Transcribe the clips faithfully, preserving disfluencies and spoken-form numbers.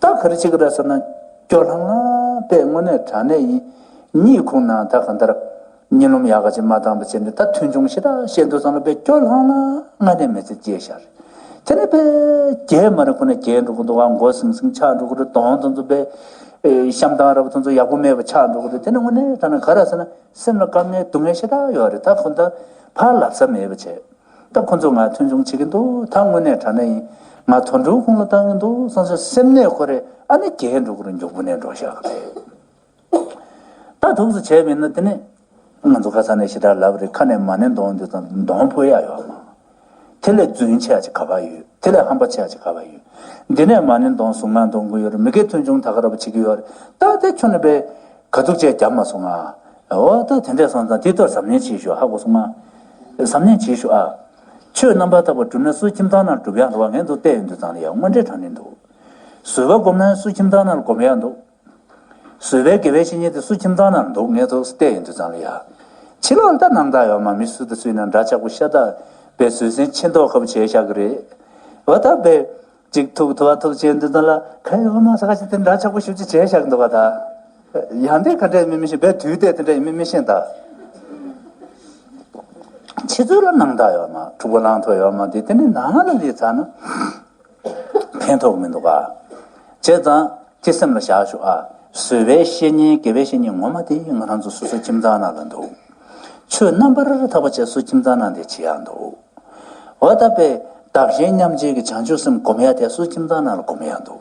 ད་ག་རེ་བྱེད་ཀྱི་རེད་ཟེར་ན། སྐྱོ་ལྷང་ལྷང་དཔེ་དངོས་གནས་དྲང་གནས་ཡིན། གཉིད་ཁུག་ན་ད་གང་ལྟར་གཉིད་ལམ་ཡག་ག་ཅིག་མ་བཏང་བ་བྱས་ནས། ད་མཐུན་ཆུང་ཞེ་དྲག་བཤད་དུས་ཙམ་ལ་དཔེ་སྐྱོ་ལྷང་ལྷང་ངར་ནས་མི་ཚེ་སྐྱེལ་ཤག་རེད། དེ་ནས་དཔེ་རྒྱས་མ་རེད། ཁོ་ན་རྒྱས་འགྲོ་གི་འདུག་ག་མགོ་ཟིང་ཟིང་ཆགས་འགྲོ་གི་རེད། གདོང་དེ་ཚོ་དཔེ་ཨེ་བཤམ་སྟངས་འདྲ་པོ་དེ་ཚོ་ཡག་པོ་མེད་པ་ཆགས་འགྲོ་གི་རེད། དེ་ནས་དངོས་གནས་དྲང་གནས་ག་རེ་ཟེར་ན། སེམས་ལ་དཀའ་ངལ་སྡུག་བསྔལ་ཞེ་དྲག་ཡོད་རེད། ད་ཁོ་ད་ཕར་ལབ་ས་མེད་པ་བྱས། ད་ཁོ་ཚོ་ང་མཐུན་ཆུང་བྱེད་ཀྱི་འདུག་ད་དངོས་གནས་དྲང་གནས་ཡིན། ང་དོན་གྲུབ་ཁོང་ལ་བཏང་གི་འདུག་བསམ་སོང་། སེམས་ནས་ཁོ་རེ་ཨ་ནི་རྒྱས་འགྲོ་གི་རེད། མགྱོགས་པོ་ནས་འགྲོ་ཤག་གི་རེད། ད་འདུག་སེ་བྱས་པ་ཡིན་ན། དེ་ནས་ང་ཚོ་ཁ་སང་ནས་ཞེ་དྲག་ལབ་རེད། ཁ་ནས་མ་ཎི་འདོན་དུས་ཙམ་གདོང་ཕུ་ཡག་ཡོད་མ། དེ་ལས་རྫུན་ཆེ་ཡག་ཅིག་ག་པར་ཡོད། དེ་ལས་ཧམ་པ་ཆེ་ཡག་ཅིག་ག་པར་ཡོད། འདི་ནས་མ་ཎི་འདོན་གཟུངས་སྔགས་འདོན་གི་ཡོད་རེད། མི་དགེ་མཐུན་ཆུང་ད་ག་ར་པ་བྱེད་ཀྱི་ཡོད་རེད། ད་དེ་ཁྱོན་ནས་པས་ག་ཚུགས་བྱས་རྒྱབ་མ་སོང་ང་། འོ་ད་དེ་འདྲས་སོང་ཙང་དེ་ཐོག་གཟབ་ནན་བྱེད་ཤོག་ཧ་གོ་སོང་ང་། གཟབ་ནན་བྱེད་ཤོག་ཨ། ཆོས་རྣམ་པར་དག་པ་སྒྲུབ་ན་སུ་ཁྱིམ་ཚང་ནང་སྒྲུབ་ཡག་འདུག་ག་ངས་འདུག་བལྟས་ཡོང་དུས་ཙང་ལ་ཡ་དངོས་འབྲེལ་དྲང་གནས་འདུག་བཟོད་པ་སྒོམ་ན་སུ་ཁྱིམ་ཚང་ནང་ལ་སྒོམ་ཡག་འདུག་བཟོད་པའི་དགེ་བའི་བཤེས་གཉེན་དེ་སུ་ཁྱིམ་ཚང་ནང་ལ་འདུག་ངས་ཐོག་བལྟས་ཡོང་དུས་ཙང་ལ་ཡ། ཕྱི་ལོགས་ལ་ད་སྣང་དག་ཡོད་མ། མི་སུ་དང་སུ་ཡིན་ན་འདྲ་ཆགས་པོ་ཤ་སྟག་པའི་བཟོད་སྲན་ཆེ་མདོག་ཁ་པོ་བྱས་བཞག་གི་རེད། འོ་ད་པས་ཅིག་ཐུག་ཐུག་ཐུག་བྱས་དུས་ཙང་ལ་ག་ཡོད་མ་ས་ཁ་ཞིག་དེ་འདྲ་ཆགས་པོ་ཞེ་པོ་ཅིག་བྱས་བཞག་གི་འདུག་ག་ད་ཡང་དེ་ག་འདྲ་ཡིན་མིན་མི་ཤེས། པས་དུས་དེ་དེ་འདྲ་ཡིན་མིན་མི་ཤེས་ད། ཕྱི་ཚུལ་ལ་སྣང་དག་ཡོད་མ། འཁྲུག་པ་ལངས་ཐོག་ཡོད་མ། དེ་དེ་ནི་ནང་ལ་སླེབས་ཚར་ན། ཕན་ཐོགས་མི་འདུག་ག་བྱས་ཙང་དེ་སེམས་ལ་བཞག་ཤོག་ཨ། བཟོད་པའི་བཤེས་གཉེན་དགེ་བའི་བཤེས་གཉེན་ངོ་མ་དེ་ང་རང་ཚོ་སོ་སོའི་ཁྱིམ་ཚང་ནང་ལ་འདུག་ཆོས་རྣམ་པར་དག་པ་བྱས་སུ་ཁྱིམ་ཚང་ནང་དེ་བྱེད་ཡག་འདུག་འོ་ད་པས་བདག་གཞན་མཉམ་བརྗེའི་བྱང་ཆུབ་སེམས་སྒོམ་ཡག་དེ་སུ་ཁྱིམ་ཚང་ནང་ལ་སྒོམ་ཡག་འདུག་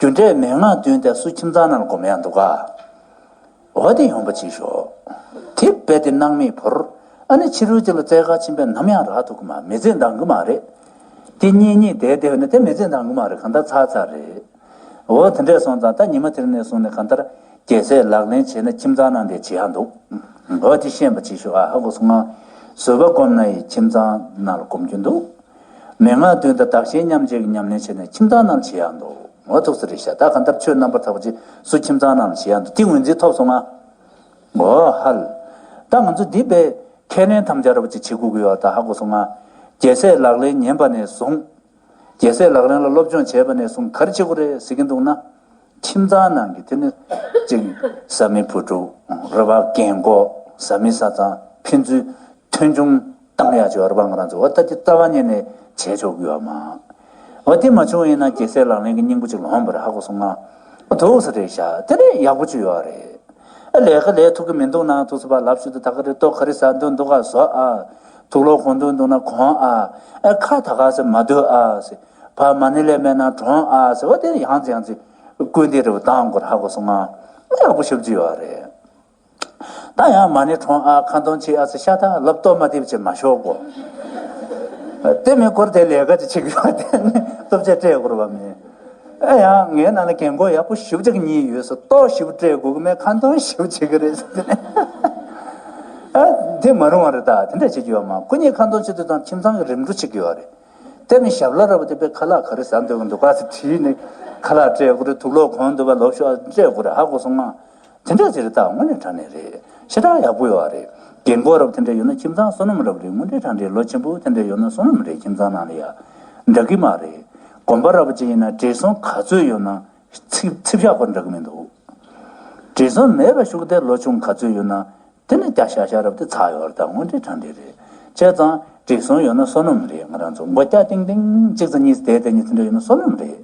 རྒྱུ་འབྲས་མན་ངག་བདུན་དེ་སུ་ཁྱིམ་ཚང་ནང་ལ་སྒོམ་ཡག་འདུག་ག་འོ་དེ་ཡོང་པ་བྱེད་ཤོག་དེ་རྦད་དེ་སྣང་མེད་བོར། ཨ་ནི་ཕྱི་རོལ་གཅིག་ལ་བཙལ་ག་ཕྱིན་པས་ནམ་ཡང་རག་ཐུབ་ཀྱི་མ། མི་ཚེ་འདང་གི་མ་རེད། དེ་གཉིས་གཉིས་བསྡད་བསྡད་ན་དེ་མི་ཚེ་འདང་གི་མ་རེད། གང་ལྟར་ཚར་ཚར་རེད། འོ་དེ་འདྲས་སོང་ཙང་ད་ཉི་མ་དེ་རིང་ནས་བཟུང་ནས་གང་ལྟར་རྒྱལ་སྲས་ལག་ལེན་བྱས་ན་ཁྱིམ་ཚང་ནང་དེ་བྱེད་ཡག་འདུག་འོ་དེ་ཤེས་པ་བྱེད་ཤོག་ཨ། ཧ་གོ་སོང་ང་། བཟོད་པ་སྒོམ་ན་ཡི་ཁྱིམ་ཚང་ནང་ལ་སྒོམ་རྒྱུ་འདུག་མན་ངག་བདུན་དང་བདག་གཞན་མཉམ་བརྗེའི་ཉམས་ལེན་བྱས་ནས་ཁྱིམ་ཚང་ནང་ལ་བྱེད་ཡག་འདུག་འོ་ཐུགས་སུ་རེད་ཤག་ད་གང་ལྟར་ཆོས་རྣམ་པར་དག་པ་ཅིག་སུ་ཁྱིམ་ཚང་ནང་ལ་བྱེད་ཡག་འདུག་དེ་ངོས་འཛིན་ཐོབ་སོང་ང་། འོ་ཧ་ལ། ད་ང་ཚོ་འདི་པས་ཁས་ལེན་དམ་བཅའ་ར་པ་ཅིག་བྱེད་དགོས་ཀྱི་ཡོད་ད་ཧ་གོ་སོང་ང་། རྒྱལ་སྲས་ལག་ལེན་ཉན་པ་ནས་བཟུང་། རྒྱལ་སྲས་ལག་ལེན་ལ་སློབ་སྦྱོང་བྱས་པ་ནས་བཟུང་ག་རེ་བྱེད་དགོས་རེད་ཟེར་གྱི་འདུག་ན། ཁྱིམ་ཚང་ནང་གི་དེ་ནི་གཅིག་བཟའ་མི་བུ་ཕྲུག་རེད་པ། རྒན་གོག་བཟའ་མི་བཟའ་ཚང་ཕན་ཚུན་མཐུན་སྦྱོར་བཏང་ཡག་ཅིག་ཡོད་རེད་པ། ང་རང་ཚོ་འོ་ད་དེ་རྩ་བ་ཉིད་ནས་བྱས་ཆོག་གི་ཡོད་མ། འོ་དེ་མ་བྱུང་བ་ཡིན་ན་རྒྱལ་སྲས་ལག་ལེན་གྱི་སྙིང་པོ་ཅིག་ལོངས་པ་རེད་ཧ་གོ་སོང་ང་། འོ་ཐུགས་སུ་རེད་ཤག་དེ་ནས་ཡག་པོ་ཅིག་ཡོད་རེད། ཨ་ལས་ཀ་ལས་ཐུབ་ཀྱི་མི་འདུག་ན་ཐུགས་སུ་བ་ལབ་ཞུ་དུ་ད་ག་རེ་ལྟོ་ག་རེ་ཟ་འདུག་འདུག་ག་ཟོ་ཨ། དུག་ལོག་གོན་འདུག་འདུག་ན་གོན་ཨ། ཨ་ཁ་ད་ག་ཟེ་མ་སྡོད་ཨ་ཟེ། བ་མ་ཎི་ལས་མེད་ན་གྲོངས་ཨ་ཟེ། འོ་དེ་ཡང་ཙི་ཡང་ཙི་སྐུལ་འདེད་རེ་བ་བཏང་དགོས་རེད་ཧ་གོ་སོང་ང་། ཨ་ཡག་པོ་ཞེ་པོ་ཅིག་ཡོད་རེད། ད་ཡང་མ་ཎི་གྲོངས་ཨ་ཁ་འདོན་བྱེད་ཨ་ཟེ་ཤ་སྟག་ལབ་ལྟོ་མ་བདེ་བ་བྱེད་མ་ཤོག་གོ། དེ་མིན་སྐོར་དེ་ལས་ཀ་ཅིག་བྱེད་དགོས་པ་དེ་ནི་སྟོབས་ཆེ་སྤྲད་དགོས་རེད་པ་མིན། ཨ་ཡང་ངའི་ནང་ལ་རྒན་གོག་ཡག་པོ་ཞེ་པོ་ཅིག་གཉིས་ཡོད་ཟེ། ལྟོ་ཞེ་པོ་སྤྲད་དགོས་ཀྱི་མེད། ཁ་འདོན་ཞེ་པོ་བྱེད་ཀྱི་རེད་ཟེ། དེ་ནས་ཨ་དེ་མ་རུང་བ་རེད་ད། དེ་འདྲ་བྱེད་ཀྱི་ཡོད་མ། ཁོ་གཉིས་ཁ་འདོན་བྱེད་དུས་དང་ཁྱིམ་ཚང་གི་རིམ་གྲོ་བྱེད་ཀྱི་ཡོད་རེད། དེ་ནས་ཞབས་ལ་ར་བ་དེ་པས་ཁ་ལག་ག་རེ་ཟ་འདོད་ཀྱི་འདུག་ག་ཟེ་དྲིས་ནས་ཁ་ལག་སྤྲད་དགོས་རེད། དུག་ལོག་གོན་འདུག་པ་ལོ་ཤོག་སྤྲད་དགོས་རེད་ཧ་གོ་སོང་ང་། དེ་འདྲ་ཟེར་ད་དངོས་གནས་དྲང་གནས་རེད། ཞེ་དྲག་ཡག་པོ་ཡོད་རེད། རྒན་གོག་རབ་དེ་འདྲ་ཡོད་ན་ཁྱིམ་ཚང་བསོད་ནམས་རབ་རེད། དངོས་འབྲེལ་དྲང་གནས་ལོ་ཆེན་པོ་དེ་འདྲ་ཡོད་ན་བསོད་ནམས་རེད། ཁྱིམ་ཚང་ནང་ལ་ཡ་འདྲ་གི་མ་རེད། དགོན་པ་རབ་ཅིག་ཡིན་ན་བགྲེས་སོང་ག་ཚོད་ཡོད་ན་ཚིག་ཚིག་ཤག་པ་འདྲ་གི་མི་འདུག་བགྲེས་སོང་མེད་པ་ཞུགས་ཏེ་ལོ་ཆུང་ག་ཚོད་ཡོད་ན་དེ་ནི་རྒྱ་ཤ་ཤ་རབ་དེ་ཚ་ཡོད་རེད། ད་དངོས་འབྲེལ་དྲང་གནས་རེད། བྱས་ཙང་བགྲེས་སོང་ཡོད་ན་བསོད་ནམས་རེད། ང་རང་ཚོ་མགོ་སྐྱ་ཏིང་ཏིང་གཅིག་ཙམ་གཉིས་ཙམ་བསྡད་བསྡད་ཉིན་དེ་འདྲ་ཡོད་ན་བསོད་ནམས་རེད།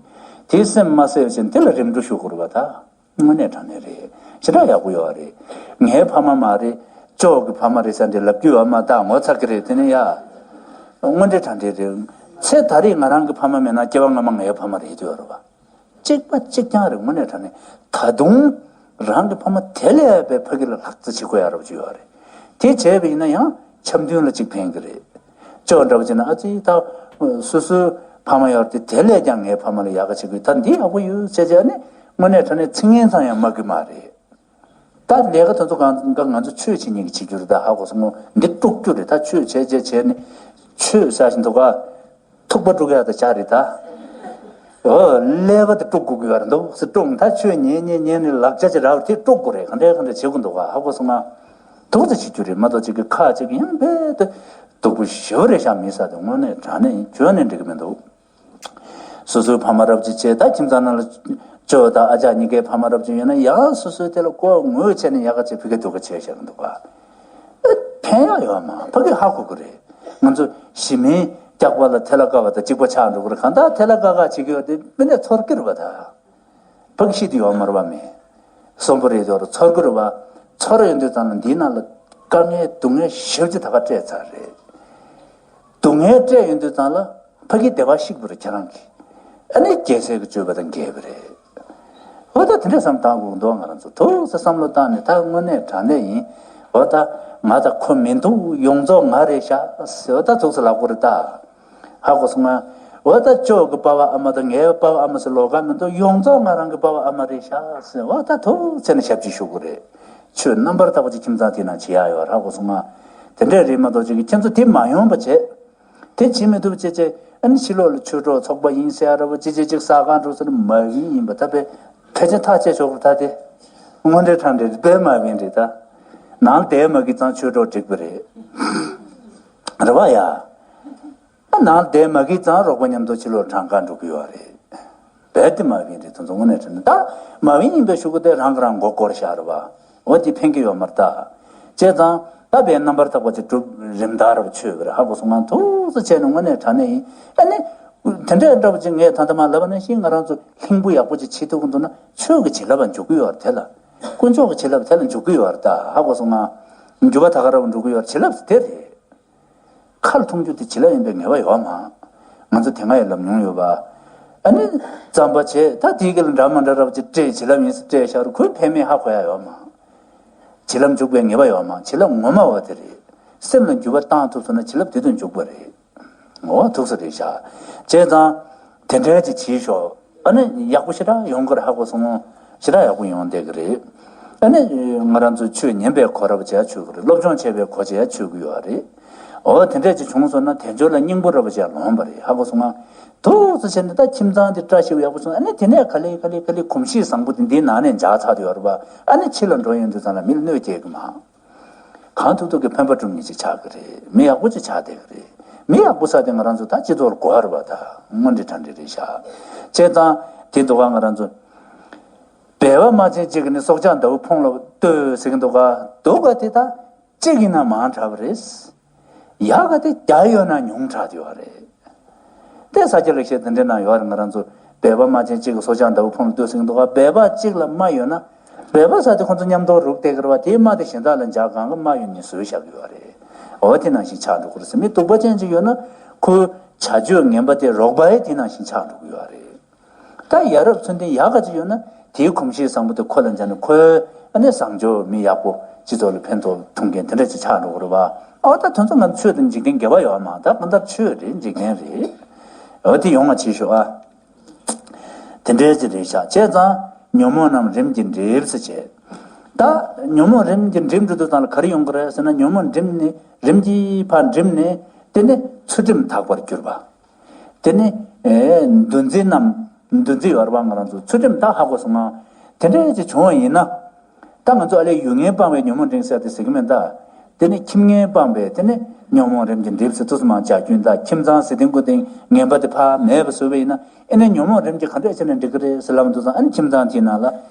དེའི་སེམས་མ་གསལ་བ་བྱས་ན་དེ་ལ་རིམ་གྲོ་ཞུ་དགོས་རེད་པ་ད། དངོས་གནས་དྲང་གནས་རེད། ཞེ་དྲག་ཡག་པོ་ཡོད་རེད། ངའི་ཕ་མ་མ་རེད། ཅོག་གི་ཕ་མ་རེད་ཟེར་འདྲ་ལབ་རྒྱུ་ཡོད་མ་ད་ངོ་ཚ་གི་རེད། དེ་ནི་ཡ། དངོས་འབྲེལ་དྲང་གནས་རེད། ཚེ་ད་རེས་ང་རང་གི་ཕ་མ་མེད་ན་སྐྱེ་བ་སྔ་མ་ངའི་ཕ་མ་རེད་ཡོད་རེད་པ། གཅིག་པ་གཅིག་རྐྱང་རེད། དངོས་གནས་དྲང་གནས་ད་དུང་རང་གི་ཕ་མ་དེ་ལས་པའི་ཕ་གི་ལ་ལྷག་རྩི་བྱེད་དགོས་ཡ་རབ་ཅིག་ཡོད་རེད། དེ་བྱས་པ་ཡིན་ན་ཡང་འཆམ་མཐུན་ལ་གཅིག་ཕན་གི་རེད། ཅོག་འདྲ་བོ་བྱས་ན་ཨ་ཙི་ད་སོ་སོའི་ཕ་མ་ཡོད་དེ་དེ་ལས་ཀྱང་ངའི་ཕ་མ་ལ་ཡག་ག་བྱེད་དགོས། ད་འདི་ཡག་པོ་ཡོད་བྱས་བྱས་ནས་དངོས་གནས་དྲང་གནས་ཚིག་ངན་ཙམ་ཡང་སྨྲ་གི་མ་རེད། ད་ལས་ཀ་དེ་ཚོ་གང་ག་ང་ཚོ་ཆོས་བྱེད་མཁན་གྱི་བྱེད་རྒྱུ་རེད། ད་ཧ་གོ་སོང་ངོ་། འདི་དཀྲུག་རྒྱུ་རེད། ད་ཆོས་བྱས་བྱས་བྱས་ནས་ཆོས་ཟེར་བཞིན་འདུག་ག་ཐུག་པ་དཀྲུག་ཡག་དེ་ཆགས་རེད་ད། ཨོ་ཀླད་པ་དེ་དཀྲུག་དགོས་ཀྱི་ཡོད་རེད་འདུག་སེ་དཀྲུག་ད་ཆོས་ཉན་ཉན་ཉན་ནས་ལག་ཆ་ཅིག་རག་དེ་དཀྲུག་དགོས་རེད། ག་འདྲ་ག་འདྲ་བྱེད་དགོས་འདུག་ག་ཧ་གོ་སོང་ང་། དུག་ཙམ་བྱེད་རྒྱུ་རེད་མ་གཏོགས་ཅིག་གི་ཁ་ཅིག་ཡང་བས་དེ་སྡུག་པོ་ཞེ་པོ་རེད་ཤག་མི་ས་དེ་དངོས་གནས་དྲང་གནས་བརྗོད་ནས་འགྲིག་གི་མི་འདུག་སོ་སོའི་ཕ་མ་རབ་ཅིག་བྱས་ད་ཁྱིམ་ཚང་ནང་ལ་ ཇོ་བོ་དང་ཨ་ཅག་གཉིས་ཀའི་ཕ་མ་རབ་ཅིག་ཡོད་ན་ཡང་སོ་སོའི་དེ་ལ་ཀོ་ངོས་བྱས་ནས་ཡག་ག་བྱས་ཕ་གི་སྡུག་ག་བྱས་བཞག་འདུག་ག་ཕན་ཡག་ཡོད་མ་ཕ་གི་ཧ་གོ་གི་རེད། ང་ཚོ་ཞི་མིའི་སྐྱག་པ་ལ་ཐལ་བ་བཀབ་པ་དང་གཅིག་པ་ཆགས་འགྲོ་གི་རེད། གང་ལྟར་ཐལ་བ་བཀབ་བཀབ་བྱེད་ཀྱི་ཡོད་དེ་མི་ནས་ཚོར་གི་རེད་པ་ད། ཕ་གི་ཤི་དུ་ཡོད་མ་རེད་པ་མི། སོམ་པོ་རེད་དོ་ར་ཚོར་གི་རེད་པ། ཚོར་ཡོད་དུས་ཙང་ལ་འདིའི་ནང་ལ་དཀའ་ངལ་སྡུག་བསྔལ་ཞེ་པོ་ཅིག་ད་ག་སྤྲད་ཚར་རེད། སྡུག་བསྔལ་སྤྲད་ཡོང་དུས་ཙང་ལ་ཕ་གིའི་བདེ་བ་བཤིག་པ་རེད་ཁྱེད་རང་གིས། ཨ་ནི་རྒྱལ་སྲས་ཀྱི་སྤྱོད་པ་དང་འགལ་བ་རེད། འོ་ད་དེ་འདྲ་བསམ་བཏང་དགོས་འདུག་ང་རང་ཚོ་ཐུགས་སུ་བསམ་བློ་བཏང་ནས་ད་དངོས་གནས་དྲང་གནས་ཡིན། འོ་ད་ང་ད་ཁོ་མི་འདུག་ཡོངས་རྫོགས་ང་རེད་ཤག་འོ་ད་ཐུགས་སུ་ལག་པོ་རེད་ད། ཧ་གོ་སོང་ང་། འོ་ད་ཅོག་གི་པ་ཕ་ཨ་མ་དང་ངའི་པ་ཕ་ཨ་མ་སུ་ལོགས་ཀ་མི་འདུག་ཡོངས་རྫོགས་ང་རང་གི་པ་ཕ་ཨ་མ་རེད་ཤག་འོ་ད་ཐུགས་ཚེ་ནས་ཞབས་ཕྱི་ཞུ་དགོས་རེད། ཆོས་རྣམ་པར་དག་པ་ཅིག་ཁྱིམ་ཚང་དེ་ནང་བྱེད་ཡག་ཡོད་ཧ་གོ་སོང་ང་། དེ་འདྲས་རེད་མ་གཏོགས་ཅིག་གི་ཁྱེད་ཚོ་དེ་མ་ཡོང་པ་བྱེད། དེ་བྱེད་མི་ཐུབ་ཅེས་ཅེས་ཨ་ནི་ཕྱི་ལོགས་ལ་ཆོས་གྲོགས་ཚོགས་པ་ཡིན་ཟེར་ཡ་ར་བ་ཅི་ཅི་ཅིག་ཟ་ཁང་འགྲོ་ཟེར་ན་མ་ཡིན་ཡིན་པ་ད་དཔེ་ཕལ་ཆེར་ཐག་བཅད་ཆོག་གི་ད་དེ་དངོས་འབྲེལ་ཁྲང་འབྲེལ་དཔེ་མ་ཡིན་རེད་ད། ནང་བསྡད་མ་གི་ཙང་ཆོས་གྲོགས་འགྲིག་པ་རེད། རེད་བ་ཡ། ནང་བསྡད་མ་གི་ཙང་རོགས་པ་མཉམ་དུ་ཕྱི་ལོགས་གྲངས་ཀ་འགྲོ་གི་ཡོད་རེད། རྦད་དེ་མ་བིན་རེད་དེ་ཚོ་དངོས་གནས་དྲན་ན་ད་མ་བིན་ཡིན་པའི་ཤུ་གུ་དེ་རང་གི་རང་མགོ་སྐོར་བཞག་རེད་བ། འོ་དེ་ཕན་གི་ཡོད་མ་རེད་ད། བྱས་ཙང་ད་བའི་རྣམ་པར་དག་པ་ཅིག་སྒྲུབ་རིམ་ད་རབ་ཆོས་བེར་ཧ་གོ་སོང་ང་ཐུགས་སུ་ཆེ་ནས་དངོས་གནས་དྲང་གནས་ཡིན། ཨ་ནི། དེ་འདྲའི་འདྲ་བ་ཅིག་ངས་ད་ལྟ་མ་ལབ་པ་ནང་བཞིན་ང་རང་ཚོ་ལྷིང་པོ་ཡག་པོ་ཅིག་བྱེད་ཐུབ་ཀྱི་འདུག་ན་ཆོས་ཀྱི་བྱིན་རླབས་འཇུག་གི་ཡོད་རེད་དེ་ལ། དཀོན་མཆོག་གི་བྱིན་རླབས་དེ་ལ་འཇུག་གི་ཡོད་རེད་ད་ཧ་གོ་སོང་ང་། འགྱུར་བ་ད་ག་རབ་འགྲོ་གི་ཡོད་རེད་བྱིན་རླབས་དེ་རེད། ཁ་ལ་འཐུང་རྒྱུ་དེ་བྱིན་རླབས་ཡིན་པའི་ངེས་པ་ཡོད་མ། ང་ཚོ་དེ་སྔ་ཡང་ལབ་མྱོང་ཡོད་པ། ཨ་ནི། རྩམ་པ་བྱས་ད་དེའི་སྐད་ལ་འདྲ་མ་འདྲ་རབ་ཅིག་སྤྲད་བྱིན་རླབས་ཡིན་ཟེར་སྤྲད་བཞག་རུ་ཁོའི་ཕན་མེད་ཧ་གོ་ཡ་ཡོད་མ། བྱིན་རླབས་འཇུག་པའི་ངེས་པ་ཡོད་མ་བྱིན་རླབས་ངོ་མ་བ་དེ་རེད། སེམས་ལ་འགྱུར་བ་བཏང་ཐུབ་སོང་ན་བྱིན་རླབས་དེ་དུ་འཇུག་པ་རེད། ངོ་བ་ཐུག་ས་རེད་བཞག་བྱས་ཙང་། དེ་འདྲའི་ཅིག་བྱིས་ཤོག་ཨ་ནི་ཡག་པོ་ཞེ་དྲག་ཡོང་གི་རེད་ཧ་གོ་སོང་། ཞེ་དྲག་ཡག་པོ་ཡོང་བསྡད་ཀྱི་རེད། ཨ་ནི་ང་རང་ཚོས་ཆོས་ཉན་པའི་གོ་རབ་བྱས་ཆོས་ཀྱི་རེད་སློབ་སྦྱོང་བྱས་པའི་གོ་བྱས་ཆོས་ཀྱི་ཡོད་རེད། འོ་དེ་འདྲས་ཅིག་བྱུང་སོང་ན་དལ་འབྱོར་ལ་སྙིང་པོ་རབ་བྱས་ལོངས་པ་རེད་ཧ་གོ་སོང་ང་། ཐུགས་སུ་ཆེ་ནས་ད་ཁྱིམ་ཚང་འདི་བཀྲ་ཤིས་ཡག་པོ་སོང་ཨ་ནི་དེ་ནས་ག་ལེ་ག་ལེ་ག་ལེ་གོམས་གཤིས་བཟང་པོ་དེ་འདིའི་ནང་ནས་འཇགས་ཚར་དུ་ཡོད་རེད་པ། ཨ་ནི་ཕྱི་ལ་འགྲོ་ཡོང་དུས་ཙམ་ལ་མི་ལ་གནོད་སྐྱེལ་གི་མ། གང་ཐུབ་ཐུབ་ཀྱི་ཕན་པ་སྒྲུབ་མཁན་ཅིག་ཆགས་ཀྱི་རེད། མི་ཡག་པོ་ཅིག་ཆགས་བསྡད་ཀྱི་རེད། མི་ཡག་པོ་ས་དེ་ང་རང་ཚོ་ད་སྤྱི་ཚོགས་ལ་གོ་བ་རེད་པ་ད། དངོས་འབྲེལ་དྲང་འབྲེལ་རེད་ཤག་བྱས་ཙང་དེ་འདུག་ག་ང་རང་ཚོ། སྦལ་པ་རྨ་ཆེན་གཅིག་གིས་ནི་སྲོག་ཆགས་ཟླ་བོ་ཕུང་ལ་ལྟོས་ཟེར་གྱི་འདུག་ག་འདུག་ག་དེ་ད་གཅིག་ཡིན་ན་མང་དྲགས་པ་རེད། ཡག་ག་དེ་བརྒྱ་ཡོད་ན་ཉུང་དྲགས་ཡོད་རེད། དེ་ས་སྐྱ་ལེགས་བཤད་དེ་འདྲའི་ནང་ཡོད་རེད་ང་རང་ཚོ། སྦལ་པ་རྨ་ཆེན་གཅིག་གིས་སྲོག་ཆགས་ཟླ་བོ་ཕུང་ལ་ལྟོས་ཟེར་གྱི་འདུག་ག་སྦལ་པ་གཅིག་ལ་རྨ་ཡོད་ན། སྦལ་པ་ཟེར་དེ་ཁོ་ཚོ་མཉམ་དུ་རུག་བསྡད་ཀྱི་རེད་པ་དེའི་རྨ་དེ་གཞན་དག་ལ་འཇགས་གང་ག་རྨ་ཡོད་ནི་བཟོས་བཞག་གི་ཡོད་རེད། འོ་དེ་ནང་བཞིན་ཆགས་འགྲོ་གི་རེད་ཟེར་མི་སྡུག་པ་ཅན་ཅིག་ཡོད་ན་ཁོའི་བྱ་སྤྱོད་ངན་པ་དེ་རོགས་པ་ཡི་དེ་ནང་བཞིན་ཆགས་འགྲོ་གི་ཡོད་རེད། ད་ཡ་རབས་ཚུལ་ལྡན་ཡག་ག་ཅིག་ཡོད་ན་དེའི་གོམས་གཤིས་བཟང་པོ་དེ་ཁོ་ལ་འཇགས་ནས་ཁོའི་ཨ་ནི་བཟང་སྤྱོད་མི་ཡག་པོ་སྤྱི་ཚོགས་ལ་ཕན་ཐོགས་ཐུབ་མཁན་དེ་འདྲ་ཅིག་ཆགས་འགྲོ་གི་རེད་པ། ཨ་ད་དོན་ཚོ་ང་ཚོ་ཆོས་དང་འཇིག་རྟེན་འགལ་བ་ཡོད་མ་ད་གང་ལྟར་ཆོས་རེད་འཇིག་རྟེན་རེད། འོ་དེ་ཡོང་བ་བྱེད་ཤོག་ཨ། དེ་འདྲའི་ཅིག་རེད་ཤག་བྱས་ཙང་ཉོན་མོངས་རྣམས་རིམ་གྱིས་འགྲིབ་ཟེར་བྱས། ད་ཉོན་མོངས་རིམ་གྱིས་འགྲིབ་འགྲོ་དུས་ཙམ་ལ་ག་རེ་ཡོང་གི་རེད་ཟེར་ན་ཉོན་མོངས་འགྲིབ་ནས་རིམ་གྱིས་ཕར་འགྲིབ་ནས་དེ་ནས་ཚུལ་ཁྲིམས་དག་པར་གྱུར་པ། དེ་ནས་ཨེ་འདུ་འཛི་རྣམས་འདུ་འཛི་ཡོད་རེད་པ་ང་རང་ཚོ་ཚུལ་ཁྲིམས་ད་ཧ་གོ་སོང་ང་། དེ་འདྲའི་ཅིག་བྱུང་བ་ཡིན་ན། ད་ང་ཚོ་ཨ་ལས་ཡུལ་ངན་སྤངས་པས་ཉོན་མོངས་འགྲིབ་ཟེར་དེ་ཟེར་གི་མེད་ད། དེ་ནི་ཁྱིམ་ངན་སྤངས་པས་དེ་ནི་ཉོན་མོངས་རིམ་གྱིས་འགྲིབ་ཟེར་དུས་སུ་མང་ཇག་རྒྱུན་ད་ཁྱིམ་ཚང་ཟེར་དེ་འགོ་དེ་ངན་པ་དེ་ཕར་མེད་པ་བཟོས་པ་ཡིན་ན་ཨེ་ནི་ཉོན་མོངས་རིམ་གྱིས་ག་འདྲ་བྱས་ནས་འགྲིག་གི་རེད་ཟེར་ལབ་དུས་སང་ཨ་ནི་ཁྱིམ་ཚང་དེའི་ནང་ལ་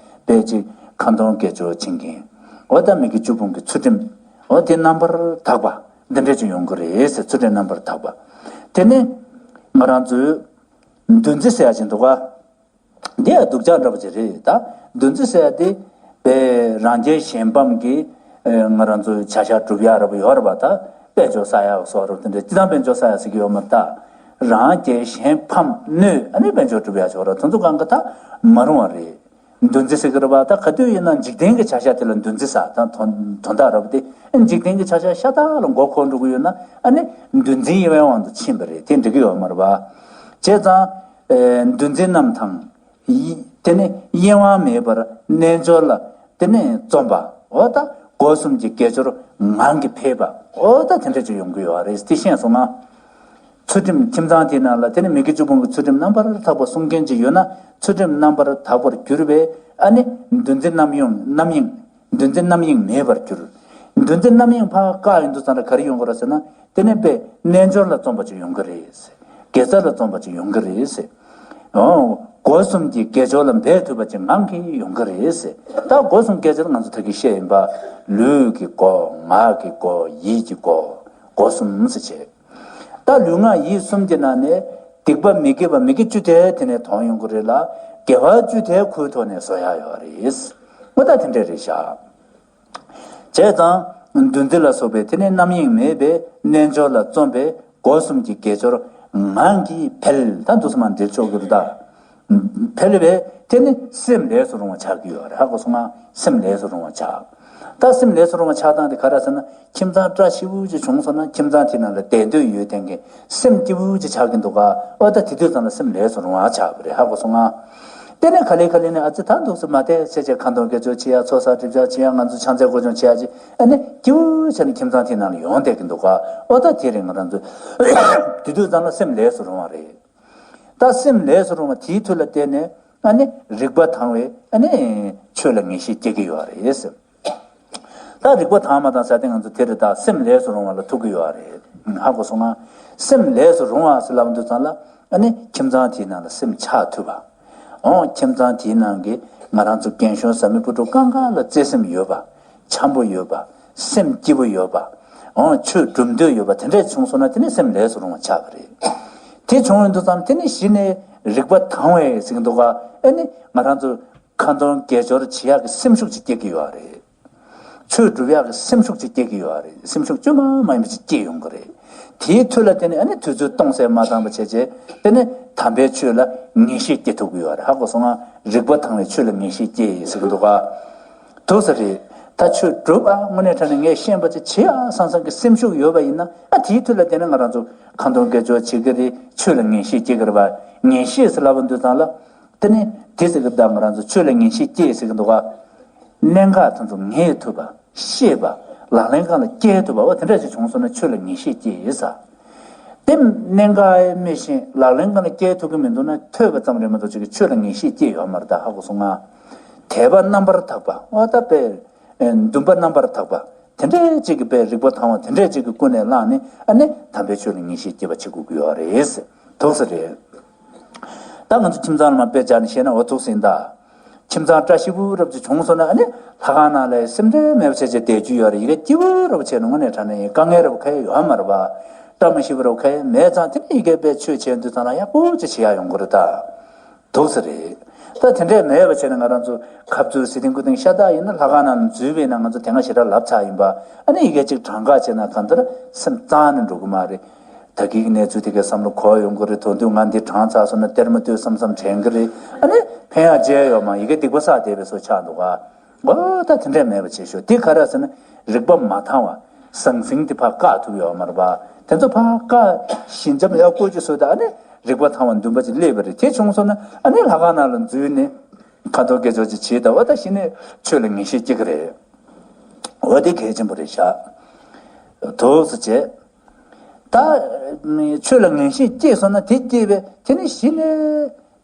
དཔེ་ཅིག་ཁ་འདོན་དགེ་སྦྱོར་བྱེད་མཁན། འོ་ད་མི་དགེ་བཅུ་སྤོང་གི་ཚུལ་ཁྲིམས། འོ་དེ་རྣམ་པར་དག་པ་འདི་འདྲ་ཅིག་ཡོང་གི་རེད་ཟེར་ཚུལ་ཁྲིམས་རྣམ་པར་དག་པ། དེ་ནི་ང་རང་ཚོའི་འདུ་འཛི་ཟེར་ཡ་ཅིག་འདུག་ག་འདི་ཡང་སྡུག་ཅག་འདྲ་པོ་ཅིག་རེད་ད། འདུ་འཛི་ཟེར་ཡ་དེ། དཔེ་རང་རྒྱལ་གཞན་ཕམ་གྱི། ཨེ་ང་རང་ཚོའི་བྱ་བཞག་སྒྲུབ་ཡག་འདྲ་པོ་ཡོད་རེད་པ་ད། དཔལ་འབྱོར་བསགས་ཡག་སོགས་རེད་དེ་འདྲ་སྤྱིར་བཏང་དཔལ་འབྱོར་བསགས་ཡག་ཟེར་གྱི་ཡོད་མ་རེད་ད། རང་རྒྱལ་གཞན་ཕམ་གནོད་ཨ་ནི་དཔལ་འབྱོར་སྒྲུབ་ཡག་ཆོག་རེད་དེ་ཚོ་གང་ག་ད་མ་རུང་བ་རེད། འདུ་འཛི་ཟེར་གྱི་རེད་པ་ད་ག་དུས་ཡིན་ན་འཇིག་རྟེན་གྱི་བྱ་བཞག་དེ་ལ་འདུ་འཛི་ཟེར་ད་དོན་དོན་དག་རེད་པ་དེ། འཇིག་རྟེན་གྱི་བྱ་བཞག་ཤ་སྟག་ལ་མགོ་འཁོར་འགྲོ་གི་ཡོད་ན་ཨ་ནི་འདུ་འཛིའི་དབང་དུ་ཕྱིན་པ་རེད་དེ་འགྲིག་གི་ཡོད་མ་རེད་པ། བྱས་ཙང་། ཨེ་འདུ་འཛི་རྣམས་དང་། ཡི་དེ་ནི་གཡེང་བ་མེད་པར་རྣལ་འབྱོར་ལ་དེ་ནི་བརྩོན་པ་འོ་ད་སྒོ་གསུམ་གྱི་དགེ་སྦྱོར་ངང་གིས་འཕེལ་བ་འོ་ད་དེ་འདྲ་ཅིག་ཡོང་གི་ཡོད་རེད་དེ་ཤེས་སོང་ང་། ཚུལ་ཁྲིམས་ཁྱིམ་ཚང་དེའི་ནང་ལ་དེ་ནི་མི་དགེ་བཅུ་སྤོང་གི་ཚུལ་ཁྲིམས་རྣམ་པར་དག་པ་སྲུང་མཁན་ཅིག་ཡོད་ན་ཚུལ་ཁྲིམས་རྣམ་པར་དག་པར་གྱུར་པས་ཨ་ནི་འདུ་འཛི་རྣམ་གཡེང་རྣམ་གཡེང་འདུ་འཛི་རྣམ་གཡེང་མེད་པར་གྱུར། འདུ་འཛི་རྣམ་གཡེང་ཕར་བཀག་ཡོང་དུས་ཙམ་ལ་ག་རེ་ཡོང་གི་རེད་ཟེར་ན་དེ་ནི་དཔེ་རྣལ་འབྱོར་ལ་བརྩོན་པ་ཅིག་ཡོང་གི་རེད། དགེ་རྩ་ལ་བརྩོན་པ་ཅིག་ཡོང་གི་རེད། ཨོ། སྒོ་གསུམ་གྱི་དགེ་སྦྱོར་ལ་འབད་ཐུབ་པ་ཅིག་ངང་གིས་ཡོང་གི་རེད་ཟེར། ད་སྒོ་གསུམ་དགེ་སྦྱོར་ང་ཚོ་ད་གིན་བཤད་ཡིན་པ། ལུས་ཀྱི་སྒོ། ངག་གི་སྒོ། ཡིད་ཀྱི་སྒོ། སྒོ་གསུམ་ཟེར་བྱས། ད་ལུས་ངག་ཡིད་གསུམ་གྱི་ནང་ནས་སྡིག་པ་མི་དགེ་བ་མི་དགེ་བཅུ་དེ་དེ་ནས་དོན་ཡོང་གི་རེད་ལ། དགེ་བ་བཅུ་དེ་ཁོའི་ཐོག་ནས་བཟོ་ཡག་ཡོད་རེད། འོ་ད་དེ་འདྲ་རེད་ཤག་བྱས་ཙང་། འདུ་འཛི་ལ་སོགས་པའི་དེ་ནས་རྣམ་གཡེང་མེད་པའི་རྣལ་འབྱོར་ལ་བརྩོན་པས་སྒོ་གསུམ་གྱི་དགེ་སྦྱོར་ངང་གིས་འཕེལ། ད་འདུག་སེ་མར་འགྲིལ་ཆོག་གི་རེད་ད། འཕེལ་བས་དེ་ནི་སེམས་ལས་སུ་རུང་བ་ཆགས་ཀྱི་ཡོད་རེད། ཧ་གོ་སོང་ང་། སེམས་ལས་སུ་རུང་བ་ཆགས། ད་སེམས་ལས་སུ་རུང་བ་ཆགས་སྟངས་དེ་ག་རེ་ཟེར་ན། ཁྱིམ་ཚང་བཀྲ་ཤིས་པོ་ཅིག་བྱུང་སོང་ན། ཁྱིམ་ཚང་དེའི་ནང་ལ་བསྡད་འདོད་ཡོད་མཁན་གྱི་སེམས་སྐྱིད་པོ་ཅིག་ཆགས་ཀྱི་འདུག་ག་འོ་ད་དེ་དུས་ཙམ་ལ་སེམས་ལས་སུ་རུང་བ་ཆགས་པ་རེད། ཧ་གོ་སོང་ང་། དེ་ནས་ག་ལེ་ག་ལེ་ནས་ཨ་ཙི་ད་འདུག་སེ་མ་བསྡད་བྱས་བྱས་ཁ་འདོན་དགེ་སྦྱོར་བྱེད་ཡ། ཚོགས་བསགས་སྒྲིབ་སྦྱང་བྱེད་ཡ། ང་ཚོ་ཕྱག་འཚལ་སྐོར་སྦྱོང་བྱེད་ཡ་ཅིག་ཨ་ནི་སྐྱིད་པོ་བྱས་ནས་ཁྱིམ་ཚང་དེའི་ནང་ལ་ཡོང་བསྡད་ཀྱི་འདུག་ག་འོ་ད་དེ་རིང་ང་རང་ཚོ་དེ་དུས་ཙམ་ལ་སེམས་ལས་སུ་རུང་བ་རེད། ད་སེམས་ལས་སུ་རུང་བ་དེའི་མཐུ་ལ་བརྟེན་ནས་ཨ་ནི་རིག་པ་དྭངས་བས་ཨ་ནི་ཆོས་ལ་ངེས་ཤེས་སྐྱེ་གི་ཡོད་རེད། ད་རིག་པ་དྭངས་མ་དང་ཟེར་དེ་ང་ཚོ་དེ་རེད། ད་སེམས་ལས་སུ་རུང་བ་ལ་ཐུག་གི་ཡོད་རེད། ཧ་གོ་སོང་ང་། སེམས་ལས་སུ་རུང་བ་ཟེར་ལབ་དུས་ཙམ་ལ་ཨ་ནི་ཁྱིམ་ཚང་དེའི་ནང་ལ་སེམས་ཆགས་ཐུབ་པ། འོང་ཁྱིམ་ཚང་དེའི་ནང་གི་ང་རང་ཚོ་རྒན་གཞོན་བཟའ་མི་བུ་ཕྲུག་གང་ག་ལ་བརྩེ་སེམས་ཡོད་པ། འཆམ་པོ་ཡོད་པ། སེམས་སྐྱིད་པོ་ཡོད་པ། འོང་ཆོས་སྒྲུབ་འདོད་ཡོད་པ་དེ་འདྲས་བྱུང་སོང་ན་དེ་ནི་སེམས་ལས་སུ་རུང་བ་ཆགས་པ་རེད། དེ་བྱུང་ཡོང་དུས་ཙམ་དེ་ནི་གཞི་ནས་རིག་པ་དྭངས་བས་ཟེར་གྱི་འདུག་ག་ཨ་ནི་ང་རང་ཚོ་ཁ་འདོན་དགེ་སྦྱོར་བྱེད་ཡག་གི་སེམས་ཤུགས་ཅིག་སྐྱེ་གི་ཡོད་རེད། ཆོས་སྒྲུབ་ཡག་གི་སེམས་ཤུགས་ཅིག་སྐྱེ་གི་ཡོད་རེད། སེམས་ཤུགས་བཅོས་མ་མ་ཡིན་པ་ཅིག་སྐྱེ་ཡོང་གི་རེད། དེའི་མཐུ་ལ་བརྟེན་ནས་ཨ་ནི་དུས་ཚོད་སྟོང་ཟད་མ་བཏང་བ་བྱས་རྗེས་དེ་ནས་དམ་པའི་ཆོས་ལ་ངེས་ཤེས་སྐྱེ་ཐུབ་ཀྱི་ཡོད་རེད། ཧ་གོ་སོང་ང་། རིག་པ་དྭངས་བས་ཆོས་ལ་ངེས་ཤེས་སྐྱེ་ཟེར་གྱི་འདུག་ག་འདུག་སེ་རེད། ད་ཆོས་སྒྲུབ་ཨ་དངོས་གནས་དྲང་གནས་ངས་ཤེས་པ་ཅིག་བྱེད་ཨ་བསམ་བསམ་གྱི་སེམས་ཤུགས་ཡོད་པ་ཡིན་ན། ཨ་དེའི་མཐུ་ལ་བརྟེན་ནས་ང་རང་ཚོ་ཁ་འདོན་དགེ་སྦྱོར་བྱེད་ཀྱི་རེད། ཆོས་ལ་ངེས་ཤེས་སྐྱེ་གི་རེད་པ། ངེས་ཤེས་ཟེར་ལབ་པ་འདུག་ཙང་ལ། དེ་ནི་དེ་ཟེར་གི་ད་ང་རང་ཚོ་ཆོས་ལ་ངེས་ཤེས་སྐྱེ་ཟེར་གི་འདུག་ག་གནད་འགག་དེ་ཚོ་ངེས་ཐུབ་པ། ཤེས་པ། ལག་ལེན་སྒང་ལ་བསྐྱལ་ཐུབ་པ། འོ་དེ་འདྲ་ཞིག་བྱུང་སོང་ན་ཆོས་ལ་ངེས་ཤེས་སྐྱེ་ཡོད་ས། དེ་གནད་འགག་མེད་བཞིན་ལག་ལེན་སྒང་ལ་བསྐྱལ་ཐུབ་ཀྱི་མི་འདུག་ན་ཐོས་པ་ཙམ་རེད་མ་གཏོགས་ཅིག་གི་ཆོས་ལ་ངེས་ཤེས་སྐྱེ་ཡོད་མ་རེད། ད་ཧ་གོ་སོང་ང་། དད་པ་རྣམ་པར་དག་པ། འོ་ད་དཔེ། འདུན་པ་རྣམ་པར་དག་པ། དེ་འདྲའི་ཅིག་གི་དཔེ་རིག་པ་དྭངས་བ་དེ་འདྲའི་ཅིག་གི་ཀུན་ནས་བསླངས་ནས་ཨ་ནི་དམ་པའི་ཆོས་ལ་ངེས་ཤེས་སྐྱེ་བ་བྱེད་དགོས་ཀྱི་ཡོད་རེད། འདུག་སེ་རེད། ད་ང་ཚོ་ཁྱིམ་ཚང་ལ་མ་དཔེ་བྱས་ནས་བཤད་ན་འོ་འདུག་སེ་ཡིན་ད། ཁྱིམ་ཚང་བཀྲ་ཤིས་པོ་རབ་ཅིག་བྱུང་སོང་ན་ཨ་ནི་ལྷ་ཁང་ནང་ལ་སེམས་ཁྲལ་མེད་པ་བྱས་བྱས་བསྡད་རྒྱུ་ཡོད་རེད། ཡི་གེ་སྐྱིད་པོ་རབ་བྱས་ནས་དངོས་གནས་དྲང་གནས་དཀའ་ངལ་རབ་ག་ཡོད་མ་རེད་པ། བཀྲ་མ་ཤིས་པོ་རབ་ག་ཡོད་མེད་ཙང་དེ་ནི་ཡི་གེ་དཔེ་ཆོས་བྱས་དུས་ཙང་ལ་ཡག་པོ་ཅིག་བྱེད་ཡག་ཡོང་གི་རེད་ད། འདུག་སེ་རེད། ད་དེ་འདྲས་མེད་པ་བྱས་ན་ང་རང་ཚོ་ཁ་བཙུམ་ཟི་ཐིང་ཀུ་ཐིང་ཤ་སྟག་ཡིན་ན་ལྷ་ཁང་ནང་འཛུལ་བས་ན་ང་ཚོ་དེ་སྔ་ཞེ་དྲག་ལབ་ཚར་ཡིན་པ། ཨ་ནི་ཡི་གེ་གཅིག་བགྲང་ག་བྱས་ན་གང་ལྟར་སེམས་གཙང་ནས་འགྲོ་གི་མ་རེད། ད་གིན་གནས་ཚུལ་དེ་གའི་བསམ་བློ་འཁོར་ཡོང་གི་རེད། དོན་དུ་ང་འདི་བགྲང་ཚར་སོང་ན་གཏེར་མ་ལྟོས་བསམ་བསམ་དྲན་གི་རེད། ཨ་ནི་ཕན་ཡག་བྱས་ཡོད་མ་ཡི་གེ་སྡིག་པ་བསགས་བསྡད་པའི་བཟོ་ཆགས་འདུག་ག་འོ་ད་དེ་འདྲས་མེད་པ་བྱེད་ཤོག་དེ་ག་རེ་ཟེར་ན་རིག་པ་མ་དྭངས་པ་ཟང་ཟིང་དེ་ཕར་བཀག་ཐུབ་ཡོད་མ་རེད་པ། དེ་ཚོ་ཕར་བཀག་ཞི་འཇམ་ཡག་པོ་ཅིག་བཟོས་ད་ཨ་ནི་རིག་པ་དྭངས་པ་འདུན་པ་ཅིག་སླེབས་པ་རེད། དེ་བྱུང་སོང་ན་ཨ་ནི་ལྷ་ཁང་ནང་ལ་འཛུལ་ནས་ཁ་འདོན་དགེ་སྦྱོར་ཅིག་བྱེད་ད་འོ་ད་གཞི་ནས་ཆོས་ལ་ངེས་ཤེས་སྐྱེ་གི་རེད། འོ་དེ་གལ་ཆེན་པོ་རེད་ཤག་འདུག་སེ་བྱས། ད་ཆོས་ལ་ངེས་ཤེས་སྐྱེས་སོང་ན་དེ་སྐྱེས་པས་དེ་ནི་གཞི་ནས་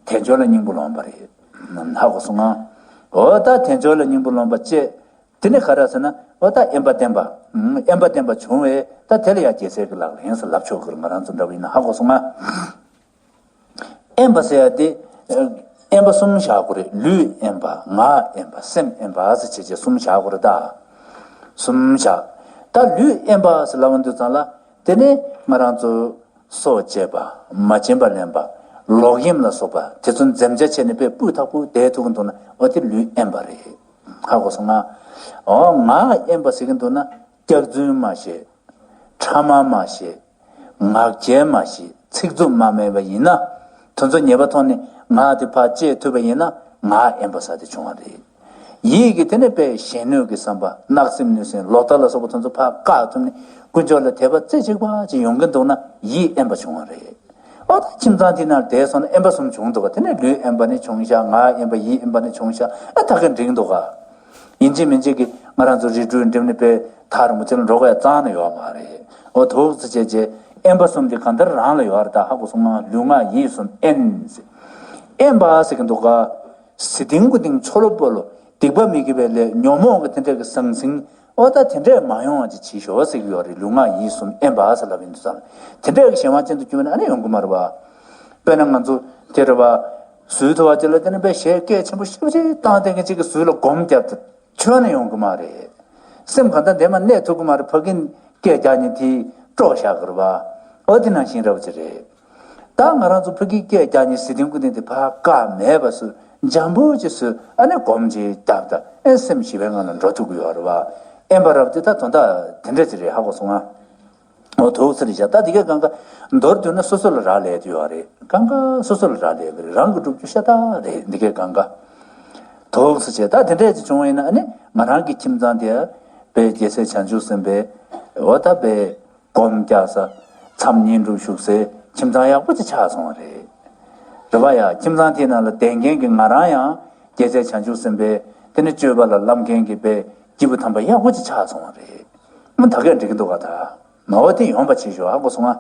དལ་འབྱོར་ལ་སྙིང་པོ་ལོངས་པ་རེད། ཧ་གོ་སོང་ང་། འོ་ད་དལ་འབྱོར་ལ་སྙིང་པོ་ལོངས་པ་བཅས། དེ་ནི་ག་རེ་ཟེར་ན་འོ་ད་དབེན་པ་བསྟེན་པ། དབེན་པ་བསྟེན་པ་བྱུང་བས་ད་དེ་ལ་ཡང་རྒྱལ་སྲས་ཀྱི་ལག་ལེན་ཟེར་ལབ་ཆོག་གི་རེད། ང་རང་ཚོ་འདྲ་བོ་ཡིན་ན་ཧ་གོ་སོང་ང་། དབེན་པ་ཟེར་ཡ་དེ། དབེན་པ་གསུམ་བཞག་དགོས་རེད། ལུས་དབེན་པ། ངག་དབེན་པ། སེམས་དབེན་པ་ཟེར་བྱས་བྱས་གསུམ་བཞག་དགོས་རེད་ད། གསུམ་བཞག་ད་ལུས་དབེན་པ་ཟེར་ལབ་པ་འདུག་ཙང་ལ། དེ་ནས་ང་རང་ཚོ་སྲོག་བཅད་པ། མ་བྱིན་པ་ལེན་པ། ལོག་གཡེམ་ལ་སོགས་པ་དེ་ཚོ་འཛེམ་བྱ་བྱས་ནས་དཔེ་སྤུས་དག་པོ་བསྡད་ཐུབ་ཀྱི་འདུག་ན་འོ་དེ་ལུས་དབེན་པ་རེད། ཧ་གོ་སོང་ང་། འོ་ངག་དབེན་པ་ཟེར་གྱི་འདུག་ན་སྐྱག་རྫུན་མ་བཤད། ཕྲ་མ་མ་བཤད། ངག་འཁྱལ་མ་བཤད། ཚིག་རྩུབ་མ་སྨྲས་པ་ཡིན་ན། དེ་ཚོ་ཉེས་པ་མཐོང་ནས་ངག་དེ་ཕར་བཅད་ཐུབ་པ་ཡིན་ན་ངག་དབེན་པ་ཟེར་དེ་བྱུང་བ་རེད། ཡིད་ཀྱིས་དེ་ནས་དཔེ་གཞན་གནོད་ཀྱི་བསམ་པ། བརྣབ་སེམས་གནོད་སེམས། ལོག་ལྟ་ལ་སོགས་པ་དེ་ཚོ་ཕར་བཀག་ཐུབ་ནས་དཀོན་མཆོག་ལ་དད་པ་རྩེ་གཅིག་པ་ཅིག་ཡོང་གི་འདུག་ན་ཡིད་དབེན་པ་བྱུང་བ་རེད། ཨོ་ད་ཁྱིམ་ཚང་དེ་ནང་བསྡད་སོང་ན་དབེན་པ་གསུམ་བྱུང་འདུག་ག་དེ་ནས་ལུས་དབེན་པ་ནི་བྱུང་ཤག་ངག་དབེན་པ་ཡིད་དབེན་པ་ནི་བྱུང་ཤག་ཨ་ད་ག་འགྲིག་འདུག་ག་ཡིན་གཅིག་མིན་གཅིག་གིས་ང་རང་ཚོ་རི་ཁྲོད་འགྲིམ་ནས་དཔེ་ཐག་རིང་པོ་ཅིག་ལ་འགྲོ་དགོས་ཡ་རྩ་ནས་ཡོད་མ་རེད། ཨོ་ཐུགས་རྗེ་ཆེ་ཆེ། དབེན་པ་གསུམ་དེ་གང་ལྟར་རང་ལ་ཡོད་རེད། ད་ཧ་གོ་སོང་ང་། ལུས་ངག་ཡིད་གསུམ་དབེན་ཟེར། དབེན་པ་ཟེར་གི་འདུག་ག་ཟི་ཐིང་གུ་ཐིང་ཆོ་ལོ་པོ་ལོ་སྡིག་པ་མི་དགེ་བའི་ལས་ཉོན་མོངས་ཀྱི་དེ་འདྲ་གི་ཟང་ཟིང་། ཨོ་ད་དེ་འདྲས་མ་ཡོང་བ་ཅིག་བྱེད་ཤོག་ཟེར་གི་ཡོད་རེད། ལུས་ངག་ཡིད་གསུམ་དབེན་པ་ཟེར་ལབ་ཡིན་དུས་ཙང་དེ་འདྲས་ཀྱི་གཞན་དབང་ཅན་དུ་གྱུར་བ་ན་ཨ་ནི་ཡོང་གི་མ་རེད་པ། དཔེར་ན་ང་ཚོ་དེ་རེད་པ། ཟུར་དུ་བ་ཅིག་ལ་དེ་ནི་དཔེ་གཞས་སྐད་ཆེན་པོ་ཞེ་པོ་ཅིག་བཏང་སྟེ་གི་ཅིག་གི་ཟུར་ལ་སྒོམ་བརྒྱབ་སྟེ་ཁྱོན་ནས་ཡོང་གི་མ་རེད། སེམས་གང་ལྟར་འདས་མ་གནས་ཐུབ་ཀྱི་མ་རེད། ཕ་གི་སྐད་རྒྱག་ཉིན་དེ་དཀྲོག་བཞག་གི་རེད་བ། འོ་དེ་ནང་བཞིན་རེད་བ་ཅིག་རེད། ད་ང་རང་ཚོ་ཕ་གི་སྐད་རྒྱག་ཉིན་ཟི་ལིང་ཀུ་ཏིང་དེ་ཕར་བཀག་མེད་པ་བཟོས་འཇམ་པོ་ཅིག་བཟོས། ཨ་ནི་སྒོམ་ཅིག་བརྒྱབ་ད་ཨེ་སེམས་ཞི་བའི་ངང་ལ་འགྲོ་ཐུབ་ཀྱི་ཡོད་རེད་བ། ཨེམ་པ་རབ་དེ་ད་དོན་དག་དེ་འདྲ་ཅིག་རེད། ཧ་གོ་སོང་ང་། འོ་ཐུགས་ཚེ་རེ་བཞག་ད་དེ་གའི་གང་ག་མདོར་བསྡུས་ན་སོ་སོ་ལ་རག་ལས་དུ་ཡོད་རེད། གང་ག་སོ་སོ་ལ་རག་ལས་ཀྱི་རེད། རང་གི་སྒྲུབ་རྒྱུ་ཤ་སྟག་རེད། དེ་གའི་གང་ག་ཐུགས་ཚེ་ཆེ། ད་དེ་འདྲས་ཅིག་བྱུང་བ་ཡིན་ན་ཨ་ནི་ང་རང་གི་ཁྱིམ་ཚང་དེ་དཔེ་རྒྱལ་སྲས་བྱང་ཆུབ་སེམས་དཔའི་འོ་ད་དཔེ་སྒོམ་རྒྱག་ས་མཚམས་བསྙེན་སྒྲུབ་བཞུགས་སའི་ཁྱིམ་ཚང་ཡག་པོ་ཅིག་ཆགས་སོང་བ་རེད། རེད་བ་ཡ། ཁྱིམ་ཚང་དེའི་ནང་ལ་བསྡད་མཁན་གྱི་ང་རང་ཡང་རྒྱལ་སྲས་བྱང་ཆུབ་སེམས་དཔའི་དེ་ནི་སྤྱོད་པ་ལ་བསླབ་མཁན་གྱི་དཔེ་སྐྱེས་བུ་དམ་པ་ཡག་པོ་ཅིག་ཆགས་སོང་བ་རེད། མ་ད་གས་འགྲིག་གི་འདུག་ག་ད། མ་འོ་དེ་ཡོང་པ་བྱེད་ཤོག་ཧ་གོ་སོང་ང་།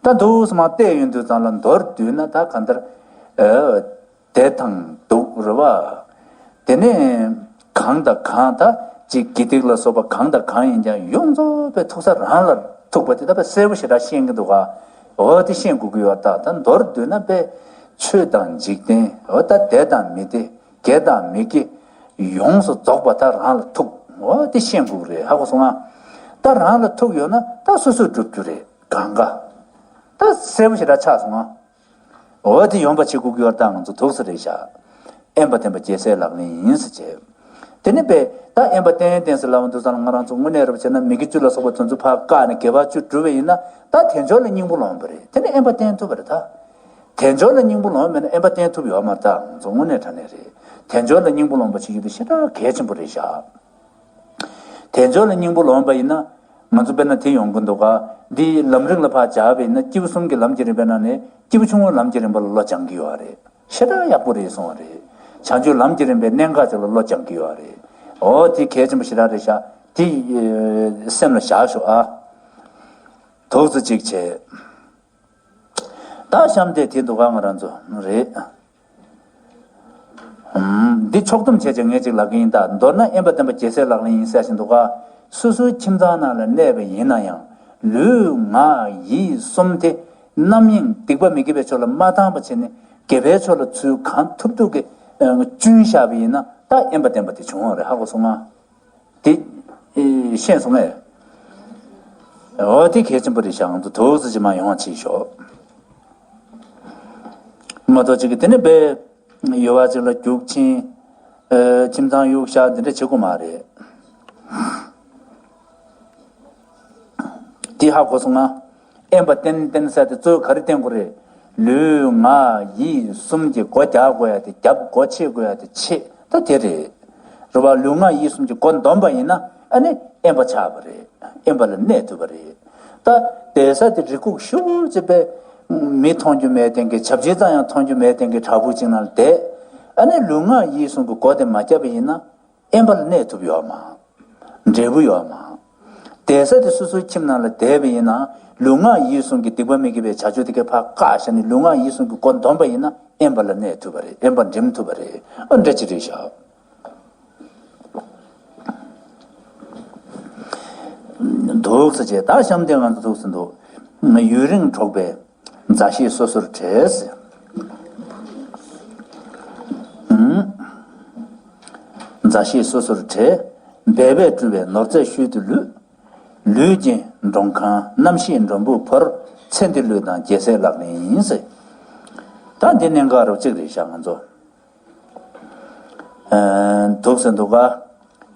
ད་འདུག་སེ་མར་བལྟས་ཡོང་དུས་ཙང་ལ་མདོར་བསྡུས་ན་ད་གང་ལྟར། ཨ། བདེ་དང་སྡུག་རེད་བ། དེ་ནས་གང་དང་གང་ད་ཅིག་དགེ་སྡིག་ལ་སོགས་པ་གང་དང་གང་ཡིན་ཀྱང་ཡོངས་རྫོགས་པའི་ཐུག་ས་རང་ལ་ཐུག་པ་དེ་ད་དཔེ་གསལ་པོ་ཞེ་དྲག་ཤེས་ཀྱི་འདུག་ག་འོ་དེ་ཤེས་དགོས་ཀྱི་ཡོད། ད་ད་མདོར་བསྡུས་ན་དཔེ་ཆོས་དང་འཇིག་རྟེན་འོ་ད་བདེ་དང་མི་བདེ། དགེ་དང་མི་དགེ་ཡོངས་སུ་རྫོགས་པ་ད་རང་ལ་ཐུག་འོ་དེ་ཤེས་དགོས་རེད། ཧ་གོ་སོང་ང་། ད་རང་ལ་ཐུག་ཡོད་ན་ད་སོ་སོས་སྒྲུབ་རྒྱུ་རེད། གང་ག་ད་གསལ་པོ་ཞེ་དྲག་ཆགས་སོང་ང་། འོ་དེ་ཡོང་པ་བྱེད་དགོས་ཀྱི་ཡོད། ད་ང་ཚོ་ཐུགས་སུ་རེད་བཞག་ཨེམ་པ་བརྟན་པ་རྒྱལ་སྲས་ལག་ལེན་ཡིན་ཟེར་བྱས། དེ་ནི་པས་ད་ཨེམ་པ་བརྟན་བརྟན་ཟེར་ལབ་འདུག་ཙང་ང་རང་ཚོ་དངོས་གནས་རབ་བྱས་ན་མི་དགེ་བཅུ་ལ་སོགས་པ་དེ་ཚོ་ཕར་བཀག་ནས་དགེ་བ་བཅུ་སྒྲུབ་པ་ཡིན་ན་ད་དལ་འབྱོར་ལ་སྙིང་པོ་ལོངས་པ་རེད། དེ་ནི་ཨེམ་པ་བརྟན་ཐུབ་པ་རེད་ད། དལ་འབྱོར་ལ་སྙིང་པོ་ལོངས་མེད་ན་ཨེམ་པ་བརྟན་ཐུབ་ཡོད་མ་རེད། ད་ང་ཚོ་དངོས་གནས་དྲང་གནས་རེད། དལ་འབྱོར་ལ་སྙིང་པོ་ལོངས་པ་བྱེད་རྒྱུ་དེ་ཞེ་དྲག་གལ་ཆེན་པོ་རེད་བཞག་དལ་འབྱོར་ལ་སྙིང་པོ་ལོངས་པ་ཡིན་ན་ང་ཚོ་དཔེར་ན་དེ་ཡོང་གི་འདུག་ག་འདི་ལམ་རིམ་ལ་ཕར་སྦྱར་བ་ཡིན་ན་སྐྱེས་བུ་གསུམ་གྱི་ལམ་གྱི་རིམ་པའི་ནང་ནས་སྐྱེས་བུ་ཆུང་ངུའི་ལམ་གྱི་རིམ་པ་ལ་བློ་སྦྱང་གི་ཡོད་རེད། ཞེ་དྲག་ཡག་པོ་རེད་གསུངས་པ་རེད། བྱང་ཆུབ་ལམ་གྱི་རིམ་པའི་གནད་འགག་ཅིག་ལ་བློ་སྦྱང་གི་ཡོད་རེད། འོ་དེ་གལ་ཆེན་པོ་ཞེ་དྲག་རེད་ཤག་དེ་སེམས་ལ་བཞག་ཤོག་ཨ། ཐུགས་རྗེ་གཅིག་བྱས། ད་གཤམ་དེ་དེ་འདུག་ག་ང་རང་ཚོ་རེད། ཨམ། འདི་ཕྱོགས་བསྡོམས་བྱས་བྱས་ངས་ཅིག་ལབ་ཀྱི་ཡིན། ད་མདོར་ན་ཨེམ་པ་བརྟན་པ་རྒྱལ་སྲས་ལག་ལེན་ཡིན་ཟེར་བཞིན་འདུག་ག་སོ་སོའི་ཁྱིམ་ཚང་ནང་ལ་གནས་པ་ཡིན་ན་ཡང་ལུས་ངག་ཡིད་གསུམ་དེ་རྣམ་གཡེང་སྡིག་པ་མི་དགེ་བའི་ཕྱོགས་ལ་མ་བཏང་བ་བྱས་ནས་དགེ་བའི་ཕྱོགས་ལ་ཚུར་གང་ཐུབ་ཐུབ་ཀྱིས་ཨ་བསྐྱོན་བཞག་པ་ཡིན་ན་ད་ཨེམ་པ་བརྟན་པ་དེ་བྱུང་བ་རེད། ཧ་གོ་སོང་ང་། དེ་ཨེ་ཤེས་སོང་ངས། འོ་དེ་གལ་ཆེན་པོ་རེད་ཤག་ང་ཚོ་ཐུགས་རྗེ་ཆེ་མ་ཡོང་བ་བྱེད་ཤོག་མ་གཏོགས་ཅིག་གིས་དེ་ནི་དཔེ་ཡོད་པ་ཅིག་ལ་རྒྱུག་ཕྱིན། ཨེ་ཁྱིམ་ཚང་གཡུག་བཞག་འདི་འདྲ་བྱེད་དགོས་མ་རེད། དེ་ཧ་གོ་སོང་ང་། ཨེམ་པ་བརྟན་བརྟན་ཟེར་དེ་གཙོ་བོ་ག་རེ་བརྟན་དགོས་རེད། ལུས་ངག་ཡིད་གསུམ་གྱི་སྒོ་རྒྱག་དགོས་ཡ་དེ་རྒྱབ། སྒོ་ཕྱེ་དགོས་ཡ་དེ་ཕྱེ། ད་དེ་རེད། རེད་བ། ལུས་ངག་ཡིད་གསུམ་གྱི་སྒོ་འདོམས་པ་ཡིན་ན་ཨ་ནི་ཨེམ་པ་ཆགས་པ་རེད། ཨེམ་པ་ལ་གནས་ཐུབ་པ་རེད། ད་བསྡད་ས་དེ་རི་ཁུག་ཤུགས་ཅིག་པས་མི་མཐོང་རྒྱུ་མེད་སྟེང་གི་བྱ་བྱེད་ཙམ་ཡང་མཐོང་རྒྱུ་མེད་སྟེང་གི་བྲག་ཕུག་ཅིག་ནང་ལ་བསྡད། ཨ་ནི་ལུས་ངག་ཡིད་གསུམ་གྱི་སྒོ་དེ་མ་བརྒྱབ་པ་ཡིན་ན་ཨེམ་པ་ལ་གནས་ཐུབ་ཡོད་མ། འབྲས་བུ་ཡོད་མ། བསྡད་ས་དེ་སོ་སོའི་ཁྱིམ་ནང་ལ་བསྡད་པ་ཡིན་ན་ལུས་ངག་ཡིད་གསུམ་གྱི་སྡིག་པ་མི་དགེ་བའི་བྱ་སྤྱོད་དེ་གའི་ཕར་བཀག་བཞག་ནས་ལུས་ངག་ཡིད་གསུམ་གྱི་སྒོ་འདོམས་པ་ཡིན་ན་ཨེམ་པ་ལ་གནས་ཐུབ་པ་རེད། ཨེམ་པ་འགྲིམ་ཐུབ་པ་རེད། ཨ་འདྲ་ཅིག་རེད་ཤག་འདུག་ཟེར་བྱས་ད་གཤམ་དེ་ང་ཚོ་ཐུགས་སུ་འདུག་ཡུན་རིང་འགྲོགས་པའི་མཛའ་བཤེས་སོ་སོར་བྲལ་ཟེར། མཛའ་བཤེས་སོ་སོར་བྲལ། འབད་པས་བསྐྲུན་པའི་ནོར་རྫས་ཤུལ་དུ་ལུས། ལུས་ཀྱི་མགྲོན་ཁང་རྣམ་ཤེས་མགྲོན་པོས་བོར། ཚེ་འདི་བློས་བཏང་རྒྱལ་སྲས་ལག་ལེན་ཡིན་ཟེར། ད་འདི་གནད་འགག་རོབ་ཅིག་རེད་ཤག་ང་ཚོ། ཨ་འདུག་ཟེར་འདུག་ག་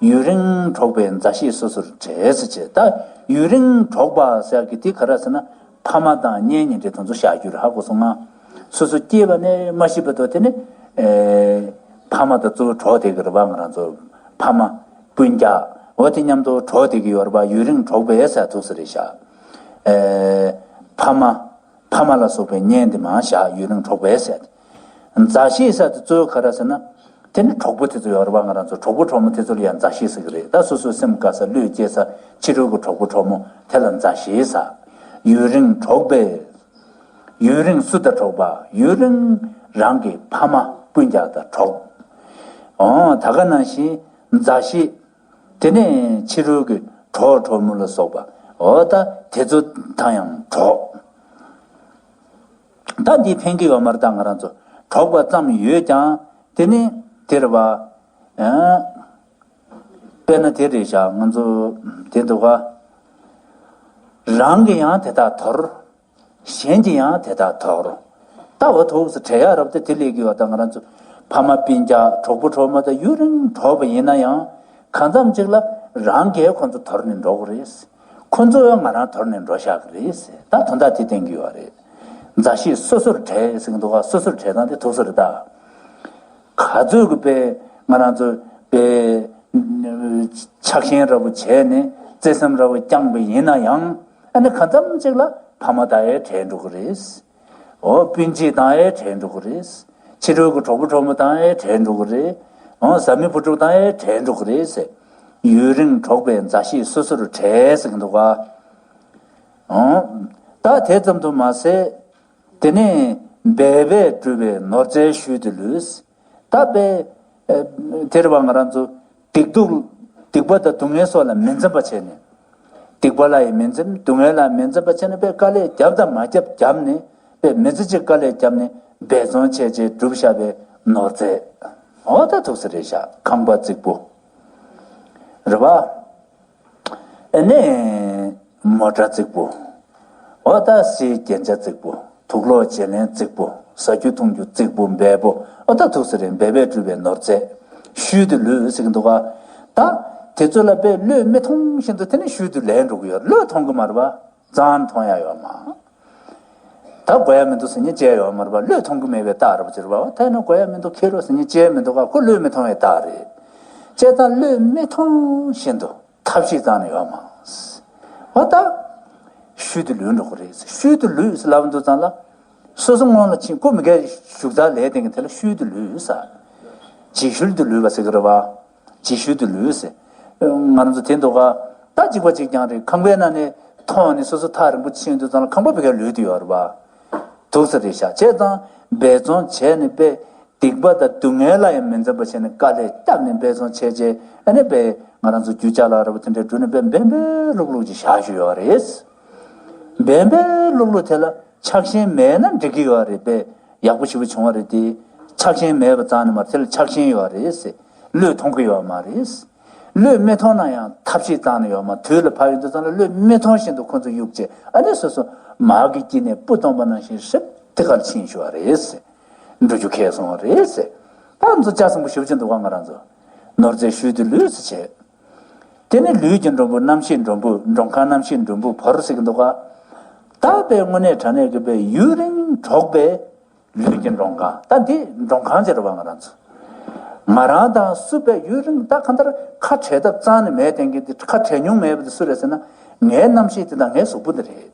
ཡུན་རིང་འགྲོགས་པའི་མཛའ་བཤེས་སོ་སོར་བྲལ་ཟེར་བྱས། ད་ཡུན་རིང་འགྲོགས་པ་ཟེར་གི་དེ་ག་རེ་ཟེར་ན་ཕ་མ་དང་གཉེན་ཉེ་འབྲེལ་དེ་ཚོ་བཞག་རྒྱུ་རེད། ཧ་གོ་སོང་ང་། སོ་སོ་སྐྱེས་པ་ནས་མ་ཤི་བར་དུ་དེ་ནི་ཨེ་ཕ་མ་དང་གཙོ་བོ་གྲོགས་བསྡད་ཀྱི་རེད་པ། ང་རང་ཚོ་ཕ་མ་སྤུན་ཀྱག་འོ་དེ་མཉམ་དུ་གྲོགས་བསྡད་ཀྱི་ཡོད་རེད་པ། ཡུན་རིང་འགྲོགས་པའི་ཟེར་འདུག་ཟེར་རེད་ཤག་ཨེ་ཕ་མ། ཕ་མ་ལ་སོགས་པའི་གཉེན་དེ་མར་བཞག་ཡུན་རིང་འགྲོགས་པའི་ཟེར། མཛའ་བཤེས་ཟེར་དེ་གཙོ་བོ་ག་རེ་ཟེར་ན། དེ་ནི་གྲོགས་པོ་དེ་ཚོ་ཡོད་རེད་པ། ང་རང་ཚོ་གྲོགས་པོ་གྲོགས་མོ་དེ་ཚོ་ལ་ཡང་མཛའ་བཤེས་ཟེར་གི་རེད། ད་སོ་སོའི་སེམས་དགའ་ས་བློས་སྐྱེ་ས་ཕྱི་རོལ་གྱི་གྲོགས་པོ་གྲོགས་མོ་དེ་ལ་མཛའ་བཤེས་ཟེར། ཡུན་རིང་འགྲོགས་པའི། ཡུན་རིང་སུ་དང་འགྲོགས་པ། ཡུན་རིང་རང་གི་ཕ་མ་སྤུན་ཀྱག་དང་འགྲོགས། འོ་ད་ག་ནང་བཞིན་མཛའ་བཤེས། དེ་ནས་ཕྱི་རོལ་གྱི་གྲོགས་གྲོགས་མོ་ལ་སོགས་པ། འོ་ད་དེ་ཚོ་དང་ཡང་འགྲོགས། ད་འདི་ཕན་གྱི་ཡོད་མ་རེད། ད་ང་རང་ཚོ་ དོགས་པ་ཙམ་ཡོད་ཀྱང་དེ་ནི་དེ་རེད་པ། ཨ། དཔེར་ན་དེ་རེད་ཤག་ང་ཚོ་དེ་འདུག་ག་རང་གིས་ཡང་དེ་དག་དོར། གཞན་གྱིས་ཡང་དེ་དག་དོར། ལྟ་བ་ཐུགས་སུ་བྲལ་ཡག་རབ་སྟེ་དེ་ལས་ཀྱི་བ་དང་ང་རང་ཚོ་ཕ་མ་སྤུན་ཀྱག་གྲོགས་པོ་གྲོགས་མོ་དང་ཡུན་རིང་འགྲོགས་པ་ཡིན་ན་ཡང་གང་འཚམ་ཅིག་ལ་རང་གིས་ཁོ་ཚོ་དོར་ནས་འགྲོ་གི་རེད། ཁོ་ཚོ་ཡང་ང་རང་དོར་ནས་འགྲོ་བཞག་གི་རེད། ད་དོན་དག་དེ་བསྟན་གྱི་ཡོད་རེད། མཛའ་བཤེས་སོ་སོར་བྲལ་ཟེར་གྱི་འདུག་ག་སོ་སོར་བྲལ་སྟངས་དེ་ཐུགས་སུ་རེད་ད། ག་ཚོད་ཀྱི་དཔེ་ང་རང་ཚོ་དཔེ་ཆགས་ཞེན་འདྲ་པོ་བྱས་ནས་བརྩེ་སེམས་འདྲ་པོ་བསྐྱངས་པ་ཡིན་ན་ཡང་ཨ་ནི་གང་འཚམ་ཅིག་ལ་ཕ་མ་དང་ཡང་བྲལ་འགྲོ་གི་རེད། འོ་སྤུན་མཆེད་དང་ཡང་བྲལ་འགྲོ་གི་རེད། ཕྱི་རོལ་གྱི་གྲོགས་པོ་གྲོགས་མོ་དང་ཡང་བྲལ་འགྲོ་གི་རེད། འོ་བཟའ་མི་བུ་ཕྲུག་དང་ཡང་བྲལ་འགྲོ་གི་རེད་ཟེར། ཡུན་རིང་འགྲོགས་པའི་མཛའ་བཤེས་སོ་སོར་བྲལ་ཟེར་གྱི་འདུག་ག་འོ་ད་དེ་ཙམ་དུ་མ་ཟད། དེ་ནས་འབད་པས་བསྒྲུབས་པའི་ནོར་རྫས་ཤུལ་དུ་ལུས། ད་དཔེ་དེ་རེད་པ་ང་རང་ཚོ་སྡིག་སྡུག་སྡིག་པ་དང་སྡུག་བསྔལ་སོགས་ལ་མི་འཛེམ་པ་བྱས་ནས། སྡིག་པ་ལ་ཡང་མི་འཛེམ་སྡུག་བསྔལ་ལ་མི་འཛེམ་པ་བྱས་ནས་དཔེ་དཀའ་ལས་བརྒྱབ་དང་མ་བརྒྱབ་བརྒྱབ་ནས་དཔེ་མི་ཚེ་གཅིག་དཀའ་ལས་བརྒྱབ་ནས་འབད་བརྩོན་བྱས་བྱས་བསྒྲུབས་བཞག་པའི་ནོར་རྫས། འོ་ད་ཐུགས་སུ་རེད་ཤག་ཁང་པ་རྩིག་པོ། རེད་པ། ཨ་ནི། མོ་ཊ་རྩིག་པོ། འོ་ད་སའི་རྒྱན་ཆ་རྩིག་པོ། དུག་ལོག་བརྗེ་ལེན་རྩིག་པོ། ཟ་རྒྱུ་འཐུང་རྒྱུ་རྩིག་པོ་འབེལ་པོ། འོ་ད་ཐུགས་སུ་རེད། འབད་པས་བསྒྲུབས་པའི་ནོར་རྫས། ཤུལ་དུ་ལུས་ཟེར་གྱི་འདུག་ག་ད་དེ་ཚོ་ལ་དཔེ་བློས་མི་ཐོངས་བཞིན་དུ་དེ་ནི་ཤུལ་དུ་ལུས་འགྲོ་གི་ཡོད། བློས་ཐོངས་གི་མ་རེད་པ། རྩ་ནས་མཐོང་ཡ་ཡོད་མ། ད་དགོས་ཡ་མི་འདུག་ཟེར་མཁན་ཅི་ཡང་ཡོད་མ་རེད་པ། བློས་ཐོངས་ཀྱི་མེད་པའི་རྟགས་རེད་པ། ཅི་རེད་པ། ད་ཡིན་ན་དགོས་ཡ་མི་འདུག་ཁྱེར་རོགས་ཟེར་མཁན་ཅི་ཡང་མི་འདུག་ག་ཁོ་བློས་མི་ཐོངས་པའི་རྟགས་རེད། བྱས་ཙང་བློས་མི་ཐོངས་བཞིན་དུ་ཐབས་ཤེས་རྩ་ནས་ཡོད་མ། འོ་ད། ཤུལ་དུ་ལུས་འགྲོ་གི་རེད། ཤུལ་དུ་ལུས་ཟེར་ལབ་འདུག་ཙང་ལ། སོ་སོ་སྔོན་ལ་ཕྱིན། ཁོ་མི་སྒེར་བཞུགས་ས་ལས་སྟེང་གི་དེ་ལ་ཤུལ་དུ་ལུས་ཟེར། ཕྱི་ཤུལ་དུ་ལུས་པ་ཟེར་གི་རེད་པ། ཕྱི་ཤུལ་དུ་ལུས་ཟེར། ང་རང་ཚོ་དེ་འདུག་ག་ད་གཅིག་པ་གཅིག་རྐྱང་རེད། ཁང་པའི་ནང་ནས་མཐོང་ནས་སོ་སོ་ཐག་རིང་པོ་ཕྱིན་འདུག་ཙང་ལ་ཁང་པ་བི་ག་ལུས་དུ་ཡོད་རེད་པ། འདུག་ས་རེད་ཤག་བྱས་ཙང་འབད་བརྩོན་བྱས་ནས་དཔེ་སྡིག་པ་དང་སྡུག་བསྔལ་ལ་ཡང་མི་འཛེམ་པ་བྱས་ནས་དཀའ་ལས་བརྒྱབ་ནས་འབད་བརྩོན་བྱས་རྗེས་ཨ་ནི་དཔེ་ང་རང་ཚོ་རྒྱུ་ཅ་ལག་འདྲ་པོ་དེ་འདྲ་བསྒྲུབས་ནས་དཔེ་འབེན་པའི་ལུག་ལུག་ཅིག་བཞག་བཞག་ཡོད་རེད། འབེན་པའི་ལུག་ལུག་དེ་ལ་ཆགས་ཞེན་མེད་ན་འགྲིག་གི་ཡོད་རེད། དཔེ་ཡག་པོ་ཞེ་པོ་བྱུང་བ་རེད་དེ། ཆགས་ཞེན་མེད་པ་རྩ་ནས་མ་རེད། དེ་ལ་ཆགས་ཞེན་ཡོད་རེད་ཟེར། བློས་ཐོངས་ཀྱི་ཡོད་མ་རེད། བློས་མི་ཐོངས་ན་ཡང་ཐབས་ཤེས་རྩ་ནས་ཡོད་མ། དུས་ལ་བབ་ཡོང་དུས་ཙམ་ལ་བློས་མི་ཐོངས་བཞིན་དུ་ཁོ་ཚོ་གཡུག་བྱས་ཨ་ནི་སོ་སོ་མ་གི་དཀྱིལ་ནས་སྤུ་སྟོང་པ་ནང་བཞིན་ཧྲིབ་དེ་གར་ཕྱིན་བཞག་པ་རེད་ཟེར། འགྲོ་རྒྱུ་ཁེལ་སོང་བ་རེད་ཟེར། ད་ང་ཚོ་ལྕགས་ཟིང་པོ་ཞེ་པོ་ཅིག་འདུག་ག་ང་རང་ཚོ། ནོར་རྫས་ཤུལ་དུ་ལུས་ཟེར་བྱས། དེ་ནི་ལུས་ཀྱི་མགྲོན་པོ་རྣམ་ཤེས་མགྲོན་པོ་མགྲོན་ཁང་རྣམ་ཤེས་མགྲོན་པོ་བོར་ཟེར་གྱི་འདུག་ག་ད་དཔེ་དངོས་གནས་དྲང་གནས་ཀྱི་དཔེ་ཡུན་རིང་འགྲོགས་པའི་ལུས་ཀྱི་མགྲོན་ཁང་། ད་འདི་མགྲོན་ཁང་ཅིག་རེད་པ། ང་རང་ཚོ། ང་རང་དང་སུ་དཔེ་ཡུན་རིང་ད་གང་ལྟར་ཁ་བྲལ་ཐབས་རྩ་ནས་མེད་དེ། འདི་ཁ་བྲལ་མྱོང་མེད་པ་དེ་སུ་རེད་ཟེར་ན། ངའི་རྣམ་ཤེས་དེ་དང་ངའི་གཟུགས་པོ་འདི་རེད།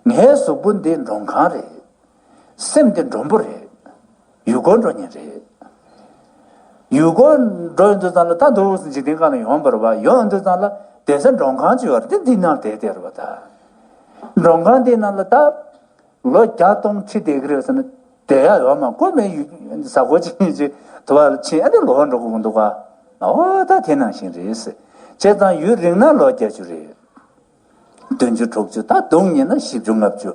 ངའི་གཟུགས་པོ་འདི་མགྲོན་ཁང་རེད། སེམས་འདི་མགྲོན་པོ་རེད། ཡུལ་སྐོར་འགྲོ་མཁན་རེད། ཡུལ་སྐོར་འགྲོ་ཡོང་དུས་ཙམ་ལ་ད་འདུག་སེ་འཇིག་རྟེན་སྒང་ལ་ཡོང་བ་རེད་པ། ཡོང་དུས་ཙམ་ལ་བསྡད་ས་མགྲོན་ཁང་ཅིག་ཡོད་རེད། དེ་འདི་ནང་བསྡད་བསྡད་རེད་པ། ད་མགྲོན་ཁང་འདི་ནང་ལ་ད་ལོ་བརྒྱ་སྟོང་ཁྲི་བསྡད་ཀྱི་རེད་ཟེར་ན་བསྡད་ཡ་ཡོད་མ། ཁོ་མི་ཡུལ་གཟའ་འཁོར་གཅིག་གཉིས་ཅིག་དུ་བ་ལ་ཕྱིན་ཨ་ནི་ལོག་འགྲོ་དགོས་འདུག་ག་འོ་ད་དེ་ནང་བཞིན་རེད་ཟེར། བྱས་ཙང་ཡུན་རིང་ན་ལོ་བརྒྱད་ཅུ་རེད། བདུན་ཅུ་དྲུག་ཅུ། ད་བརྡུངས་ཉེས་ན་བཞི་བཅུ་ལྔ་བཅུ།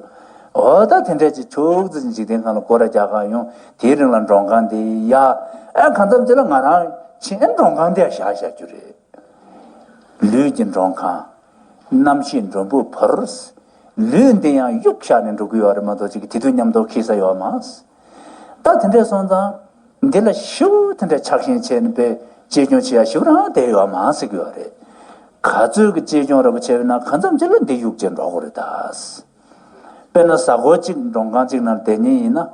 འོ་ད་དེ་འདྲས་ཅིག་ཆུག་ཙམ་འཇིག་རྟེན་སྒང་ལ་སྐོར་ར་རྒྱག་ག་ཡོང་། དེའི་རིང་ལ་མགྲོན་ཁང་དེ་ཡ། ཨ་གང་འཚམ་ཅིག་ལ་ང་རང་ཕྱིན་ཨ་མགྲོན་ཁང་དེ་ཡ་བཞག་བཞག་རྒྱུ་རེད། ལུས་ཀྱི་མགྲོན་ཁང་། རྣམ་ཤེས་མགྲོན་པོ་བོར། ལུས་འདི་ཡང་གཡུག་བཞག་ནས་འགྲོ་གི་ཡོད་རེད་མ་གཏོགས་ཅིག་དེ་དུས་མཉམ་དུ་འཁྱེར་ས་ཡོད་མ། ད་དེ་འདྲས་སོང་ཙང་། འདི་ལ་ཞེ་པོ་དེ་འདྲ་ཆགས་ཞེན་བྱས་ནས་པའི་གཅེས་སྐྱོང་བྱེད་ཡ་ཞེ་པོ་རང་བསྡད་ཡོད་མ་ཟེར་གྱི་ཡོད་རེད། ག་ཚོད་ཀྱི་གཅེས་སྐྱོང་ར་བ་བྱས་པ་ཡིན་ན་གང་འཚམ་ཅིག་ལ་འདི་གཡུག་བྱས་འགྲོ་དགོས་རེད་ད། དཔེར་ན་གཟའ་འཁོར་གཅིག་མགྲོན་ཁང་གཅིག་ནང་བསྡད་མཁན་ཡིན་ན།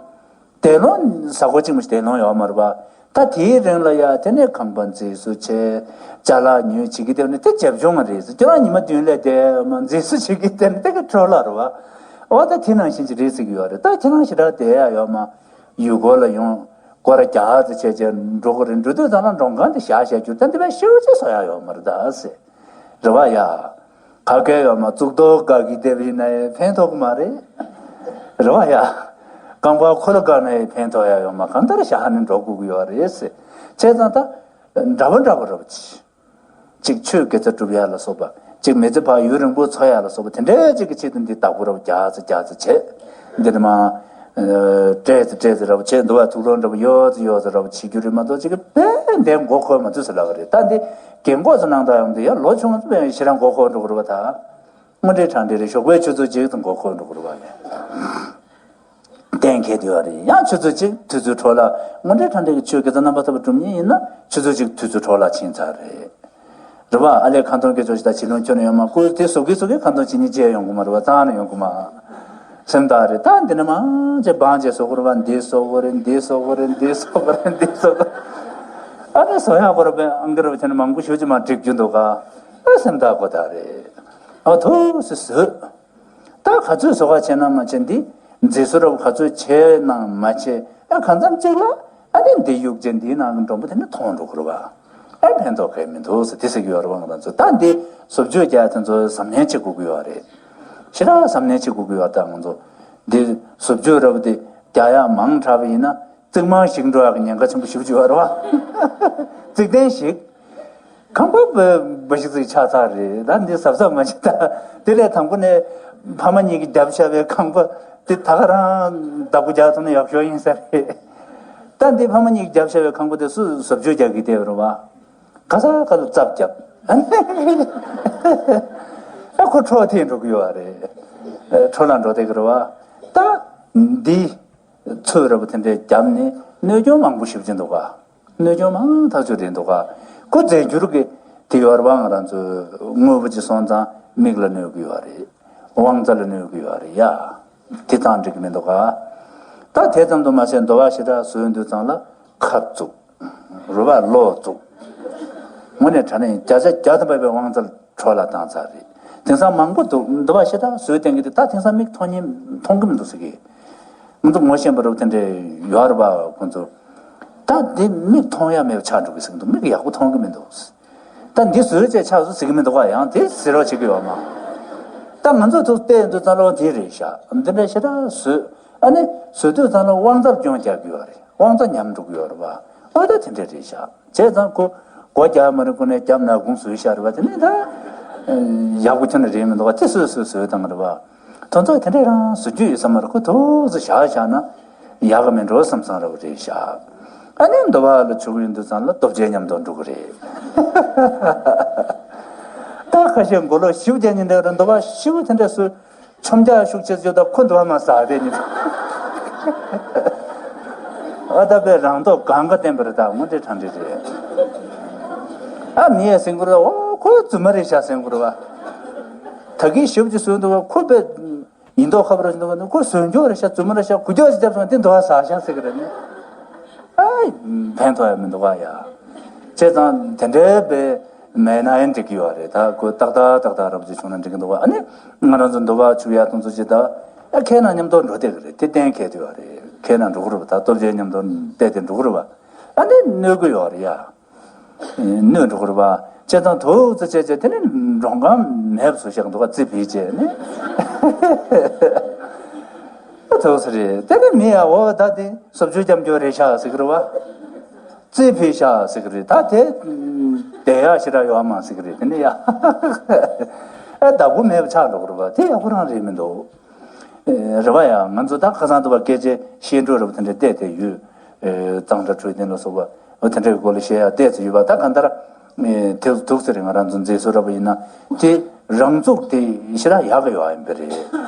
བསྡད་ལོང་། གཟའ་འཁོར་གཅིག་མ་གཏོགས་བསྡད་ལོང་ཡོད་མ་རེད་པ། ད་དེའི་རིང་ལ་ཡ་དེ་ནས་ཁང་པ་མཛེས་བཟོ་བྱས། ཅ་ལག་ཉོས་བྱེད་ཀྱི་བསྡད་ནས་དེ་བྱབ་ཆུང་ང་རེད་ཟེར། ཁྱོད་རང་ཉི་མ་བདུན་ལས་བསྡད་མ་མཛེས་བཟོ་བྱེད་ཀྱི་བསྡད་ནས་དེ་ག་འཕྲོ་བརླག་རེད་པ། འོ་ད་དེ་ནང་བཞིན་ཅིག་རེད་ཟེར་གྱི་ཡོད་རེད། ད་ཁྱེད་རང་ཞེ་དྲག་བསྡད་ཡ་ཡོད་མ། ཡུལ་སྐོར་ལ་ཡོང་། སྐོར་ར་རྒྱག་ཙམ་བྱས་བྱས་འགྲོ་གི་རེད། འགྲོ་དུས་ཙམ་ལ་མགྲོན་ཁང་དེ་བཞག་བཞག་རྒྱུ་ད་འདི་བས་ཤེའུ་ཅིག་བཟོ་ཡ་ཡོད་མ་རེད་ད་ཟེར། རེད་པ་ཡ། ག་གེ་ཡོད་མ། གཙུག་ཏོར་དགའ་གི་དེབ་ཡིན་ན་ཡང་ཕན་ཐོགས་ཀྱི་མ་རེད། རེད་པ་ཡ། རྐང་པ་འཁོར་ལོ་བཀག་ན་ཡང་ཕན་ཐོགས་ཡ་ཡོད་མ། གང་ལྟར་བཞག་ནས་འགྲོ་དགོས་ཀྱི་ཡོད་རེད་ཟེར། བྱས་ཙང་ད། འདྲ་པོ་འདྲ་པོ་རེད་པ་ཅིག་ཅིག་ཆོས་དགེ་རྩ་སྒྲུབ་ཡ་ལ་སོགས་པ། ཅིག་མི་ཚེ་ཕར་ཡུན་རིང་པོ་འཚོ་ཡ་ལ་སོགས་པ་དེ་འདྲའི་ཅིག་གི་ཆེད་དུ་འདི་བདག་པོ་ར་བ་རྒྱག་ཙམ་རྒྱག་ཙམ་བྱས། འདི་ནི་མ། སྤྲད་ཙི་སྤྲད་ཙི་འདྲ་པོ་བྱས་འདུག་བ། ཐུགས་ལོང་འདྲ་པོ་ཡོད་ཙི་ཡོད་ཙི་འདྲ་པོ་བྱེད་རྒྱུ་རེད་མ་གཏོགས་ཅིག་གི་དཔེ་འདི་མགོ་འཁོར་མ་ཐུབ་ཟེར་ལབ་པ་རེད། ད་འདི་རྒན་གོག་ཚོ་གནང་སྟངས་ཡོང་དུས་ཡ་ལོ་ཆུང་ཙི་དཔེ་ཞེ་དྲག་མགོ་འཁོར་འགྲོ་གི་རེད་པ། ད་དངོས་འབྲེལ་དྲང་འབྲེལ་རེད། ཞོགས་པའི་ཆུ་ཚོད་གཅིག་ཙམ་མགོ་འཁོར་འགྲོ་གི་རེད་པ་ཡ། གཏན་འཁེལ་དུ་ཡོད་རེད། ཡང་ཆུ་ཚོད་གཅིག་དུས་ཚོད་འཕྲོ་བརླག་དངོས་འབྲེལ་དྲང་འབྲེལ་གྱི་ཆོས་དགེ་རྩ་རྣམ་པ་ཐོབ་པ་སྒྲུབ་མཁན་ཡིན་ན་ཆུ་ཚོད་གཅིག་དུས་ཚོད་འཕྲོ་བརླག་ཕྱིན་ཚར་རེད། རེད་པ། ཨ་ལས་ཁ་འཐོར་སྐད་ཆོག་ཞིག་ད་བྱིས་ལོང་ཁྱོན་ནས་ཡོད་མ། ཁོས་དེ་བཟོ་གི་བཟོ་གི་ཁ་འཐོར་བྱེད་ཉིན་བྱས་ཡོང་གི་མ་རེད་པ། རྩ་ནས་ཡོང་གི་མ། སེམས་ཐག་རེད། ད་འདི་ནས་མང་ཆེ་བང་ཆེ་བཟོ་གི་རེད་པ། འདི་བཟོ་གི་རེད། འདི་བཟོ་གི་རེད། འདི་བཟོ་གི་རེད། འདི་བཟོ་གི། ཨ་ནི་བཟོ་ཡག་པོ་རེད་པས། ཨང་ཀི་རེད་པ། དེ་ནས་མང་པོ་ཞེ་ཅིག་མར་བསྒྲིགས་རྒྱུ་འདུག་ག་ཨ་སེམས་ཐག་ཁོ་ཐག་རེད། ཨ་ཐུགས་སུ་བཟོས། ད་ག་ཚོད་བཟོ་ག་བྱས་ན་མ་བྱས། འདི་མཛེས་བཟོ་འདྲ་པོ་ག་ཚོད་བྱས་ན་མ་བྱས། ཨ་གང་འཚམ་ཅིག་ལ་ཨ་ནི་འདི་གཡུག་བྱས། འདིའི་ནང་གི་མགྲོན་པོ་དེ་ནི་མཐོང་འགྲོ་གི་རེད་པ། ཨ་ཕན་ཐོགས་གང་ཡང་མི་འདུག་ཟེར་དེ་ཟེར་གྱི་ཡོད་རེད་པ། ང་རང་ཚོ་ད་འདི་བཟོ་བཅོས་རྒྱག་ཡ་དེ་ཚོ་གཟབ་ནན་བྱེད་དགོས་ཀྱི་ཡོད་རེད། ཞེ་དྲག་གཟབ་ནན་བྱེད་དགོས་ཀྱི་ཡོད། ད་ང་ཚོ་འདི་བཟོ་བཅོས་འདྲ་པོ་དེ་རྒྱག་ཡ་མང་དྲགས་པ་ཡིན་ན་རྩིག་རྨང་ཞིག་འགྲོ་ཡག་གི་ཉེན་ཁ་ཆེན་པོ་ཞེ་པོ་ཅིག་ཡོད་རེད་པ། རྩིག་གདན་ཞིག་ཁང་པ་འབའ་ཞིག་ཅིག་ཆགས་ཚར་རེད། ད་འདི་གཟབ་གཟབ་མ་བྱེད། ད་དེ་ལས་དང་པོ་ནས་ཕ་མ་གཉིས་ཀྱིས་བརྒྱབ་བཞག་པའི་ཁང་པ་དེ་ད་ག་རང་བདག་པོ་རྒྱག་ཐུབ་ན་ཡག་ཤོས་ཡིན་ས་རེད། ད་འདི་ཕ་མ་གཉིས་ཀྱིས་བརྒྱབ་བཞག་པའི་ཁང་པ་དེ་སུས་བཟོ་བཅོས་རྒྱག་གི་བསྡད་པ་རེད་པ། ག་ས་ག་ལ་རྩབ་བརྒྱབ། ཨ་ཁོ་འཕྲོ་ཐེབས་འགྲོ་གི་ཡོད་རེད། འཕྲོ་བརླག་འགྲོ་བསྡད་ཀྱི་རེད་པ། ད་འདི་ཚོས་འདྲ་པོ་དེ་འདྲས་བརྒྱབ་ནས་གནོད་སྐྱོན་མང་པོ་ཞེ་པོ་ཅིག་འདུག་ག་གནོད་སྐྱོན་མང་ཐག་ཆོད་རེད་འདུག་ག་ཁོ་རྫས་འགྱུར་གྱི་དེ་ཡོད་རེད་པ། ང་རང་ཚོའི་དངོས་པོ་ཅིག་སོང་ཙང་མིག་ལ་གནོད་ཀྱི་ཡོད་རེད། དབང་རྩ་ལ་གནོད་ཀྱི་ཡོད་རེད་ཡ། དེ་ཙང་འགྲིག་གི་མི་འདུག་ག་ད་དེ་ཙམ་དུ་མ་ཟད་འདུལ་བ་ཞེ་དྲག་བཟོས་དུས་ཙང་ལ་ཁབ་བཙུགས། རུས་པ་ལོག་བཙུགས། དངོས་གནས་དྲང་གནས་བརྒྱ་ཆ་བརྒྱ་དང་བརྒྱད་པའི་དབང་རྩ་འཕྲོ་བརླག་བཏང་ཚར་རེད། དེང་སང་མང་པོ་འདུག་འདུལ་བ་ཞེ་དྲག་བཟོས་བསྟན་གྱི་འདུག་ད་དེང་སང་མིག་མཐོང་ཉན་མཐོང་གི་མི་འདུག་ཟེར་གི། ང་ཚོ་ངོ་ཤེས་པ་རུ་དེ་འདྲས་ཡོད་རེད་པ། ཁོང་ཚོ་ད་འདི་མིག་མཐོང་ཡ་མེད་པ་ཆགས་འགྲོ་གི་ཟེར་གི་འདུག་མིག་ཡག་པོ་མཐོང་གི་མི་འདུག་ད་འདི་བཟོས་བྱས་ཆགས་སོང་ཟེར་གི་མི་འདུག་ག་ཡང་དེ་ཟེར་རོགས་བྱེད་ཀྱི་ཡོད་མ། ད་ང་ཚོ་ཐུགས་བལྟས་འདུག་ཙང་ལོ་དེ་རེད་ཤག་འདི་འདྲ་ཞེ་དྲག་བཟོས། ཨ་ནི་བཟོས་དུས་ཙང་ལོ་དབང་རྩར་སྐྱོན་རྒྱག་གི་ཡོད་རེད། དབང་རྩ་ཉམས་འགྲོ་གི་ཡོད་རེད་པ། ཨོ་ད་དེ་འདྲ་རེད་ཤག་བྱས་ཙང་ཁོ་སྒོ་རྒྱག་མ་རེད། ཁོ་ནས་རྒྱབ་ན་དགུང་བཟོས་ཤག་རེད་པ། དེ་ནས་ད་ཡག་པོ་ཁྱོན་ནས་རེད་མི་འདུག་ག་དེ་སོས་སོས་བཟོས་བཏང་གི་རེད་པ། དོན་ཚོགས་དེ་འདྲས་རང་བཟོ་རྒྱུ་ཡོད་ས་མ་རེད། ཁོ་ཐུགས་སུ་བཞག་བཞག་ན་ཡག་གི་མིན་འགྲོ་བསམ་བསམ་འདྲ་པོ་རེད་ཤག་ཨ་ནི་འདུལ་བ་ལ་ཆུག་ཡོང་དུས་ཙང་ལ་སྟོབས་ཆེན་མཉམ་དུ་འགྲོ་གི་རེད། ད་ཁ་ཤས་མགོ་ལོག་ཞིབ་རྒྱག་ཉིན་དེ་རུ་འདུལ་བ་ཞིབ་དེ་འདྲས་སུ་ཆོམ་རྒྱག་ཤུགས་ཆེ་ཡོད། ད་ཁོ་འདུལ་བ་མ་ཟ་བསྡད་ཉིན། ཨ་ད་པའི་རང་སྟོབས་གང་ག་བརྟན་པ་རེད། ད་དངོས་འབྲེལ་དྲང་འབྲེལ་རེད། ཨ་མི་ཡས་ཟེར་གི་རེད། འོ་ཁོ་རྫུན་མ་རེད་ཤག་ཟེར་གི་རེད་པ། ད་གིན་ཞིབ་ཅིག་བཟོས་འདུག་པ། ཁོ་པའི་ཡིན་མདོག་ཁ་པོ་ར་ཞིག་འདུག་ག་ཁོ་བཟོས་འཇོག་རེད་ཤག་རྫུན་མ་རེད་ཤག་གུ་ཅོག་ཅིག་བརྒྱབ་སོང་། དེ་འདུལ་བ་ཟ་ཤག་ཟེར་གི་རེད་ནི། ཨ་ཕན་ཐོགས་ཡ་མི་འདུག་ག་ཡ། བྱས་ཙང་དེ་འདྲའི་པའི་མེད་ན་ཡང་འགྲིག་གི་ཡོད་རེད། ད་ཁོ་ཏག་ཏག་ཏག་ཏག་ར་པོ་ཅིག་བྱུང་ན་འགྲིག་གི་འདུག་ག་ཨ་ནི་ང་རང་ཚོ་འདུལ་བ་ཆུག་ཡ་དུང་ཚོ་ཅིག་ད་ཨ་ཁེ་ན་མཉམ་དུ་འགྲོ་བསྡད་གི་རེད། དེ་གཏན་འཁེལ་དུ་ཡོད་རེད། ཁེ་ན་འགྲོ་གི་རེད་པ། ད་སྟོབས་ཆེན་མཉམ་དུ་བལྟས་ཏེ་འགྲོ་གི་རེད་པ། ཨ་ནི་གནོད་གི་ཡོད་རེད་ཡ། གནོད་འགྲོ་གི་རེད་པ། བྱས་ཙང་ཐུགས་རྗེ་ཆེ་བྱས། དེ་ནི་མགྲོན་ཁང་མེད་པ་བཟོས་བཞག་འདུག་ག་རྩིས་ཕུད་བྱས་ནི། ཐུགས་རྗེ་རེད། དེ་ནི་མི་ཡ་འོ་ད་དེ་བཟོ་བཅོས་རྒྱབ་འཇོག་རེད་ཤག་ཟེར་གི་རེད་པ། རྩིས་ཕུད་ཤག་ཟེར་གི་རེད། ད་དེ་བསྡད་ཡག་ཞེ་དྲག་ཡོད་མ་ཟེར་གི་རེད། དེ་ནི་ཡ་ཨ་བདག་པོ་མེད་པ་ཆགས་འགྲོ་གི་རེད་པ། དེ་ཡག་པོ་རང་རེད་མི་འདུག་རེད་པ་ཡ། ང་ཚོ་ད་ཁ་སང་དུ་བ་སྐད་ཆ་བཤད་འགྲོ་རེད་པ། དེ་འདྲ་བལྟས་ཏེ་ཡོད། གཙང་སྦྲ་འཕྲོད་བསྟེན་ལ་སོགས་པ་འོ་དེ་འདྲའི་སྐོར་ལ་བཤད་ཡ་བལྟས་ཚེ་ཡོད་པ། ད་གང་ལྟར་དེ་ཐུག་ཟེར་ང་རང་ཚོ་མཛེས་བཟོ་འདྲ་པོ་ཡིན་ན་དེ་རང་ཚུགས་དེ་ཞེ་དྲག་ཡག་གི་ཡོད་ཡིན་པ་རེད།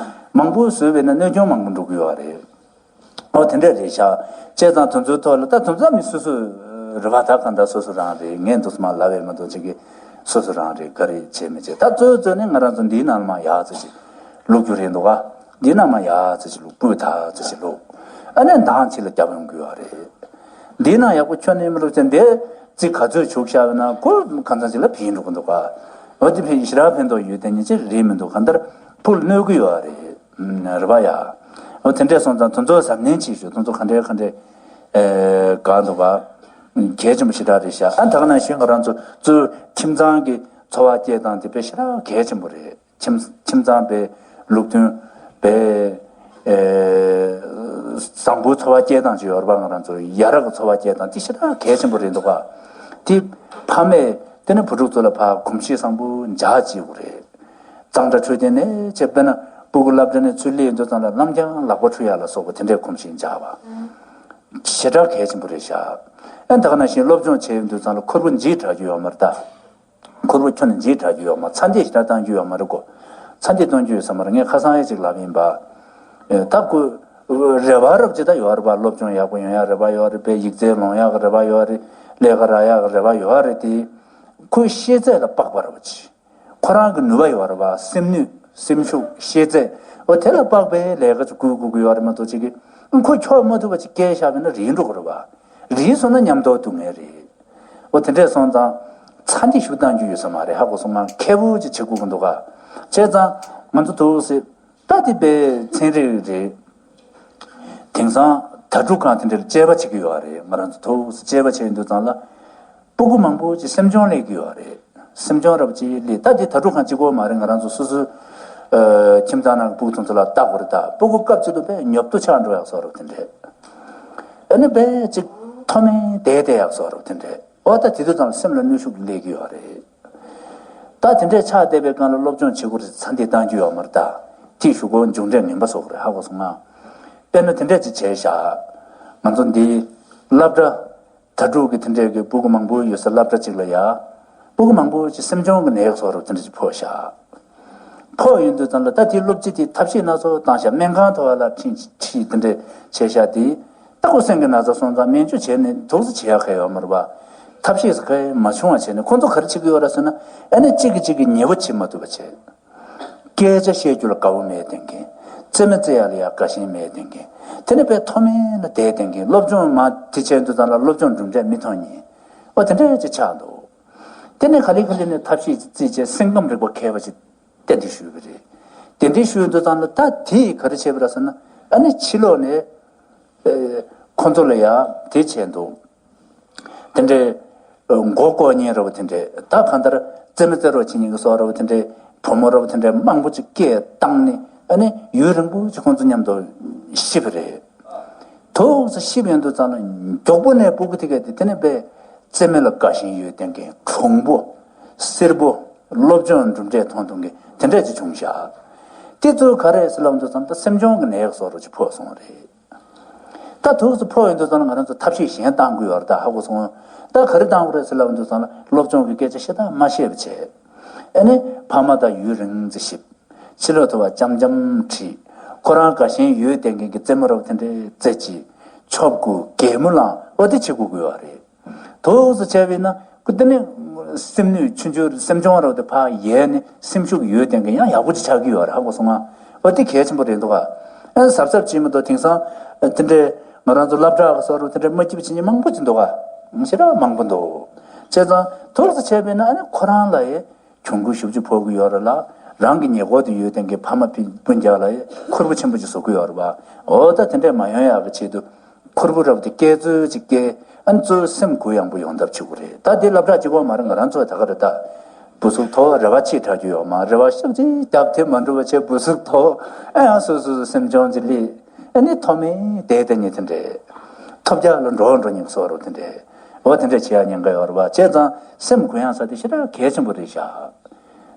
མང་པོ་བཟོས་པས་ན་གནོད་སྐྱོན་མང་པོ་འགྲོ་གི་ཡོད་རེད། འོ་དེ་འདྲ་རེད་ཤག་བྱས་ཙང་དེ་ཚོའི་ཐོག་ལ་ད་དེ་ཚོ་མི་སོ་སོ་རེད་པ། ད་གང་ལྟར་སོ་སོ་རང་རེད། ངས་འདུག་སེ་མ་ལབ་པས་མ་གཏོགས་ཅིག་གིས་སོ་སོ་རང་རེད། ག་རེ་བྱས་མི་བྱས། ད་གཙོ་བོ་གཙོ་ནི་ང་རང་ཚོ་འདིའི་ནང་ལ་མ་ཡག་ཙི་ཅིག་བླུག་རྒྱུ་རེད་འདུག་ག་འདིའི་ནང་མ་ཡག་ཙི་ཅིག་བླུག་སྤུས་དག་ཙི་ཅིག་བླུག་ཨ་ནི་འདང་ཅིག་ལ་རྒྱབ་ཡོང་གི་ཡོད་རེད། འདིའི་ནང་ཡག་པོ་ཁྱོན་ནས་མི་བླུག་ཚེ་འདི་རྩི་ག་ཚོད་བྱུག་བཞག་ན་ཁོ་གང་ཚང་ཅིག་ལ་ཕན་འགྲོ་གི་འདུག་ག་འོ་དེ་ཕན་ཞེ་དྲག་ཕན་ཐོགས་ཡོད་དེ་ཉིན་ཅིག་རེད་མི་འདུག་གང་ལྟར་ཕུགས་གནོད་གི་ཡོད་རེད། རེད་པ་ཡ། འོ་དེ་འདྲས་སོང་ཙང་དེ་ཚོ་གཟབ་ནན་བྱེད་ཤོག་དེ་ཚོ་ག་འདྲས་ག་འདྲས་ཨེ་གང་འདུག་ག་གལ་ཆེན་པོ་ཞེ་དྲག་རེད་ཤག་ཨ་ད་ག་ནང་བཞིན་ང་རང་ཚོ་གཙོས་ཁྱིམ་ཚང་གི་འཚོ་བ་སྐྱེལ་སྟངས་དེ་དཔེ་ཞེ་དྲག་གལ་ཆེན་པོ་རེད། ཁྱིམ་ཁྱིམ་ཚང་པའི་ལུགས་མཐུན་པའི་ཨེ་བཟང་པོའི་འཚོ་བ་སྐྱེལ་སྟངས་ཅིག་ཡོད་རེད་པ། ང་རང་ཚོ་ཡ་རབས་ཀྱི་འཚོ་བ་སྐྱེལ་སྟངས་དེ་ཞེ་དྲག་གལ་ཆེན་པོ་རེད་འདུག་ག་དེ་ཕ་མས་དེ་ནི་བུ་ཕྲུག་ཚོ་ལ་ཕར་གོམས་གཤིས་བཟང་པོ་འཇགས་བྱེད་དགོས་རེད། གཙང་སྦྲ་འཕྲོད་བསྟེན་ནས་བྱས་དཔེར་ན་ སྤུ་གུ་སློབ་གྲྭ་ནས་ཚུར་སླེབས་ཡོང་དུས་ཙམ་ལ་ལམ་རྐྱང་ལག་པ་འཁྲུ་ཡག་ལ་སོགས་པ་དེ་འདྲའི་གོམས་གཤིས་འཇགས་པ། ཞེ་དྲག་གལ་ཆེན་པོ་རེད་ཤག་ཨ་ད་ག་ནང་བཞིན་སློབ་སྦྱོང་བྱས་ཡོང་དུས་ཙམ་ལ་ཁུར་པོ་འཇིགས་དྲགས་རྒྱུ་ཡོད་མ་རེད་ད། ཁུར་པོ་ཁྱོན་ནས་འཇིགས་དྲགས་རྒྱུ་ཡོད་མ། ཚ་འདི་ཞེ་དྲག་བཏང་རྒྱུ་ཡོད་མ་རེད་གོ། ཚ་འདི་གཏོང་རྒྱུ་ཡོད་ས་མ་རེད། ངས་ཁ་སང་ཡ་གཅིག་ལབ་ཡིན་པ། ཨེ་ད་ཁོ་རེ་བ་རབ་ཅིག་ད་ཡོད་རེད་པ། སློབ་སྦྱོང་ཡག་པོ་ཡོང་ཡག་རེ་བ་ཡོད་རེད་པས། ཡིག་ཚད་ལོན་ཡག་གི་རེ་བ་ཡོད་རེད། ལས་ཀ་རག་ཡག་གི་རེ་བ་ཡོད་རེད་དེ། ཁོའི་ཤེས་ཚད་ལ་དཔག་པ་རེད་པ་ཅིག་ཁོ་རང་གི་ནུས་པ་ཡོད་རེད་པ། སེམས་ནུས། སེམས་ཤུགས། ཤེས་ཚད། འོ་དེ་ལ་དཔག་པའི་ལས་ཀ་ཅིག་བསྐུལ་དགོས་ཀྱི་ཡོད་རེད་མ་གཏོགས་ཅིག་གིས་ཁོ་ཁྱོག་མ་ཐུབ་པ་ཅིག་སྐྱེལ་བཞག་པ་ཡིན་ན་རིལ་འགྲོ་གི་རེད་པ། རིལ་སོང་ན་ཉམས་རྟོགས་སྡུག་བསྔལ་རེད། འོ་དེ་འདྲས་སོང་ཙང་། ཚ་འདི་ཞེ་དྲག་བཏང་རྒྱུ་ཡོད་ས་མ་རེད། ཧ་གོ་སོང་ང་། མཁས་པོ་ཅིག་བྱེད་དགོས་ཀྱི་འདུག་ག་བྱས་ཙང་ང་ཚོ་འདུག་སེ། ད་དེ་པའི་ཚན་རིག་རེད། དེང་སང་དྭ་ཕྲུག་ཁང་དེ་འདྲར་དཔྱད་པ་བྱེད་ཀྱི་ཡོད་རེད། ང་རང་ཚོ་འདུག་སེ་དཔྱད་པ་བྱས་ཡོང་དུས་ཙམ་ལ། སྤུ་གུ་མང་པོ་ཅིག་སེམས་སྦྱོང་སླེབས་ཀྱི་ཡོད་རེད། སེམས་སྦྱོང་རབ་ཅིག་སླེབས། ད་དེ་དྭ་ཕྲུག་ཁང་གཅིག་པོ་མ་རེད། ང་རང་ཚོ་སོ་སོའི་ཨ་ཁྱིམ་ཚང་ནང་གི་སྤུ་གུ་ཚོ་ཚོ་ལ་བལྟ་དགོས་རེད་ད། སྤུ་གུ་སྐབས་གཅིག་ཏུ་དཔེ་ཉོབ་ཏོ་ཆགས་འགྲོ་ཡག་བཟོ་འདྲ་དེ་འདྲས། ཨ་ནི་དཔེ་ཅིག་མཐོ་དམན་བསྡད་བསྡད་ཡག་བཟོ་འདྲ་དེ་འདྲས། འོ་ད་དེ་དུས་ཙམ་ལ་སེམས་ལ་གནོན་ཤུགས་སླེབས་ཀྱི་ཡོད་རེད། ད་དེ་འདྲས་ཆགས་བསྡད་པའི་སྒང་ལ་སློབ་སྦྱོང་བྱེད་དགོས་རེད། ཚ་འདི་བཏང་རྒྱུ་ཡོད་མ་རེད་ད། དེའི་གཞུག་གུ་མཇུག་འབྲས་ངན་པ་བཟོ་གི་རེད། ཧ་གོ་སོང་ང་། དཔེར་ན་དེ་འདྲས་ཅིག་བྱས་ཤག་ང་ཚོ་འདི་སློབ་གྲྭ། དྭ་ཕྲུག་གི་དེ་འདྲས་ཀྱི་སྤུ་གུ་མང་པོ་ཡོད་ས་སློབ་གྲྭ་གཅིག་ལ་ཡ། སྤུ་གུ་མང་པོ་ཅིག་སེམས་སྦྱོང་གི་ནད་བཟོ་འདྲ་དེ་འདྲས་ཅིག་ཕོག་ཤག་ཕོག་ཡོང་དུས་ཙམ་ལ་ད་དེའི་སློབ་སྤྱི་དེས་ཐབས་ཤེས་སྣ་ཚོགས་བཏང་ཤག་སྨན་ཁང་ཐོག་ལ་ཁྲིད་ཁྲིད་དེ་འདྲས་བྱས་ཤག་དེ། ད་ཁོ་སེམས་ཀྱི་ན་ཚ་སོང་ཙང་སྨན་བཅོས་བྱས་ནས་འདུག་སེ་བྱེད་ཡག་གང་ཡང་ཡོད་མ་རེད་པ། ཐབས་ཤེས་སུ་གང་ཡང་མ་བྱུང་བ་བྱས་ནས་ཁོ་ཚོ་ག་རེ་བྱེད་ཀྱི་ཡོད་རེད་ཟེར་ན། ཨ་ནི་གཅིག་གིས་གཅིག་གི་ཉེ་པོ་བྱེད་མ་ཐུབ་པ་བྱས། སྐད་ཆ་བཤད་རྒྱུ་ལ་དགའ་པོ་མེད་བསྡད་མཁན། རྩེད་མོ་རྩེ་ཡག་ལ་ཡང་དགའ་ཞེན་མེད་བསྡད་མཁན། དེ་ནས་དཔེ་མཐོ་དམན་ལ་བསྡད་བསྡད་མཁན། སློབ་སྦྱོང་མ་དེ་བྱས་དུས་ཙམ་ལ་སློབ་སྦྱོང་གྲུབ་འབྲས་མི་མཐོང་མཁན། འོ་དེ་འདྲ་ཅིག་ཆགས་འདུག་དེ་ནས་ག་ལེ་ག་ལེ་ནས་ཐབས་ཤེས་ཅིག་བརྩིས་བྱས་སེམས་ཁམས་རིག་པ་མཁས་པ་ཅིག་གཏན་འདྲེན་ཞུས་པ་རེད། གཏན་འདྲེན་ཞུས་དུས་ཙམ་ལ་ད་དེས་ག་རེ་བྱས་པ་རེད་ཟེར་ན། ཨ་ནི་ཕྱི་ལོགས་ནས་ཨེ་ཁོ་ཚོ་ལ་ཡང་དེ་བྱས་འདུག་དེ་འདྲའི་མགོ་སྐོར་མཁན་འདྲ་པོ་དེ་འདྲའི། ད་གང་ལྟར་རྩེད་མོ་རྩེ་རོགས་བྱེད་མཁན་གྱི་སོགས་འདྲ་པོ་དེ་འདྲའི། བུ་མོ་འདྲ་པོ་དེ་འདྲའི་མང་པོ་ཅིག་སྐད་བཏང་ནས། ཨ་ནི་ཡུན་རིང་པོ་ཅིག་ཁོང་ཚོ་མཉམ་དུ་གཤིབས་པ་རེད། དུས་སུ་གཤིབས་ཡོང་དུས་ཙམ་ལ་མགྱོགས་པོ་ནས་སྤུ་གུ་དེ་གས་དེ་དེ་ནས་དཔེ་རྩེད་མོ་ལ་དགའ་ཞེན་ཡོད་བསྡད་མཁན། གྲུང་པོ། གསེར་པོ། སློབ་སྦྱོང་གྲུབ་འབྲས་མཐོང་ཐུབ་མཁན་དེ་འདྲ་ཅིག་བྱུང་ཤག་དེ་ཚོ་ག་རེ་རེད་ཟེར་ལབ་དུས་ཙམ་ད་སེམས་སྦྱོང་གི་ནད་བཟོ་འདྲ་ཅིག་ཕོག་སོང་བ་རེད། ད་དུས་སུ་ཕོག་ཡོང་དུས་ཙམ་ལ་ང་རང་ཚོ་ཐབས་ཤེས་གཞན་གཏང་དགོས་ཡོད་རེད་ད། ཧ་གོ་སོང་། ད་ག་རེ་གཏང་དགོས་རེད་ཟེར་ལབ་དུས་ཙམ་ལ་སློབ་སྦྱོང་གི་སྐད་ཆ་ཞེ་དྲག་མ་བཤད་པ་བྱས། ཨ་ནི་ཕ་མ་དང་ཡུན་རིང་ཙམ་གཤིབས། ཕྱི་ལོགས་ཐོག་བ་འཆམ་འཆམ་ཁྲིད། ཁོ་རང་དགའ་ཞེན་ཡོད་བསྡད་མཁན་གྱི་རྩེད་མོ་འདྲ་པོ་དེ་འདྲའི་རྩེ་གཅིག་ཆོབ་ཀུ་གད་མོ་ལངས། འོ་དེ་བྱེད་དགོས་ཀྱི་ཡོད་རེད། དུས་སུ་བྱས་པས་ན་ཁོ་དེ་ནི་སེམས་ནུས་ཆུང་ཆུང་། སེམས་སྦྱོང་འདྲ་པོ་དེ་ཕར་ཡལ་ནས་སེམས་ཤུགས་ཡོད་བསྡད་མཁན་ཡང་ཡག་པོ་ཅིག་ཆགས་ཀྱི་ཡོད་རེད། ཧ་གོ་སོང་ང་། འོ་དེ་གལ་ཆེན་པོ་རེད་འདུག་ག་ཨ་གཟབ་གཟབ་བྱེད་མི་འདུག་དེང་སང་དེ་འདྲའི་ང་རང་ཚོ་སློབ་གྲྭ་གི་སོགས་རུ་དེ་འདྲའི་མ་སྐྱིད་པ་བྱེད་མཁན་མང་པོ་ཅིག་འདུག་ག་ཞེ་དྲག་མང་པོ་འདུག་བྱས་ཙང་དུས་སུ་བྱས་པས་ན་ཨ་ནི་ཁོ་རང་ལ་ཡི་གྱོང་གུན་ཞེ་པོ་ཅིག་ཕོག་གི་ཡོད་རེད་ལ། རང་གི་ཉེ་འཁོར་དུ་ཡོད་མཁན་གྱི་ཕ་མ་སྤུན་སྤུན་ཀྱག་ལ་ཡི་ཁུར་པོ་ཆེན་པོ་ཅིག་བཟོ་གི་ཡོད་རེད་པ། འོ་ད་དེ་འདྲས་མ་ཡོང་ཡག་གི་ཆེད་དུ་ཁུར་པོ་འདྲ་པོ་དེ་སྐྱེལ་ཚུལ་ཅིག་སྐྱེལ། ཨ་ནི་གཙོ་བོ་སེམས་གུ་ཡངས་པོ་ཡོང་ཐབས་བྱེད་དགོས་རེད། ད་དེ་སློབ་གྲྭ་གཅིག་པོ་མ་རེད། ང་རང་ཚོ་ད་ག་རེད་ད། འབུ་སུག་ཐོག་རེ་བ་ཆེ་དྲགས་རྒྱུ་ཡོད་མ། རེ་བ་ཤུགས་ཆེ་རྒྱབ་དེ་མ་འགྲུབ་པ་བྱས་འབུ་སུག་ཐོག་ཨ་ཡང་སོ་སོ་སོ་སེམས་ཆུང་ཅིག་སླེབས། ཨ་ནི་མཐོ་དམན་བསྡད་བསྡད་མཁན་དེ་འདྲས། ཐོབ་རྒྱག་ལ་འགྲོ་འགྲོ་མཁན་བཟོ་འདྲ་པོ་དེ་འདྲས། འོ་དེ་འདྲས་བྱེད་ཡག་ཉེན་ཁ་ཡོད་རེད་པ། བྱས་ཙང་སེམས་གུ་ཡངས་ས་དེ་ཞེ་དྲག་གལ་ཆེན་པོ་རེད་ཤག་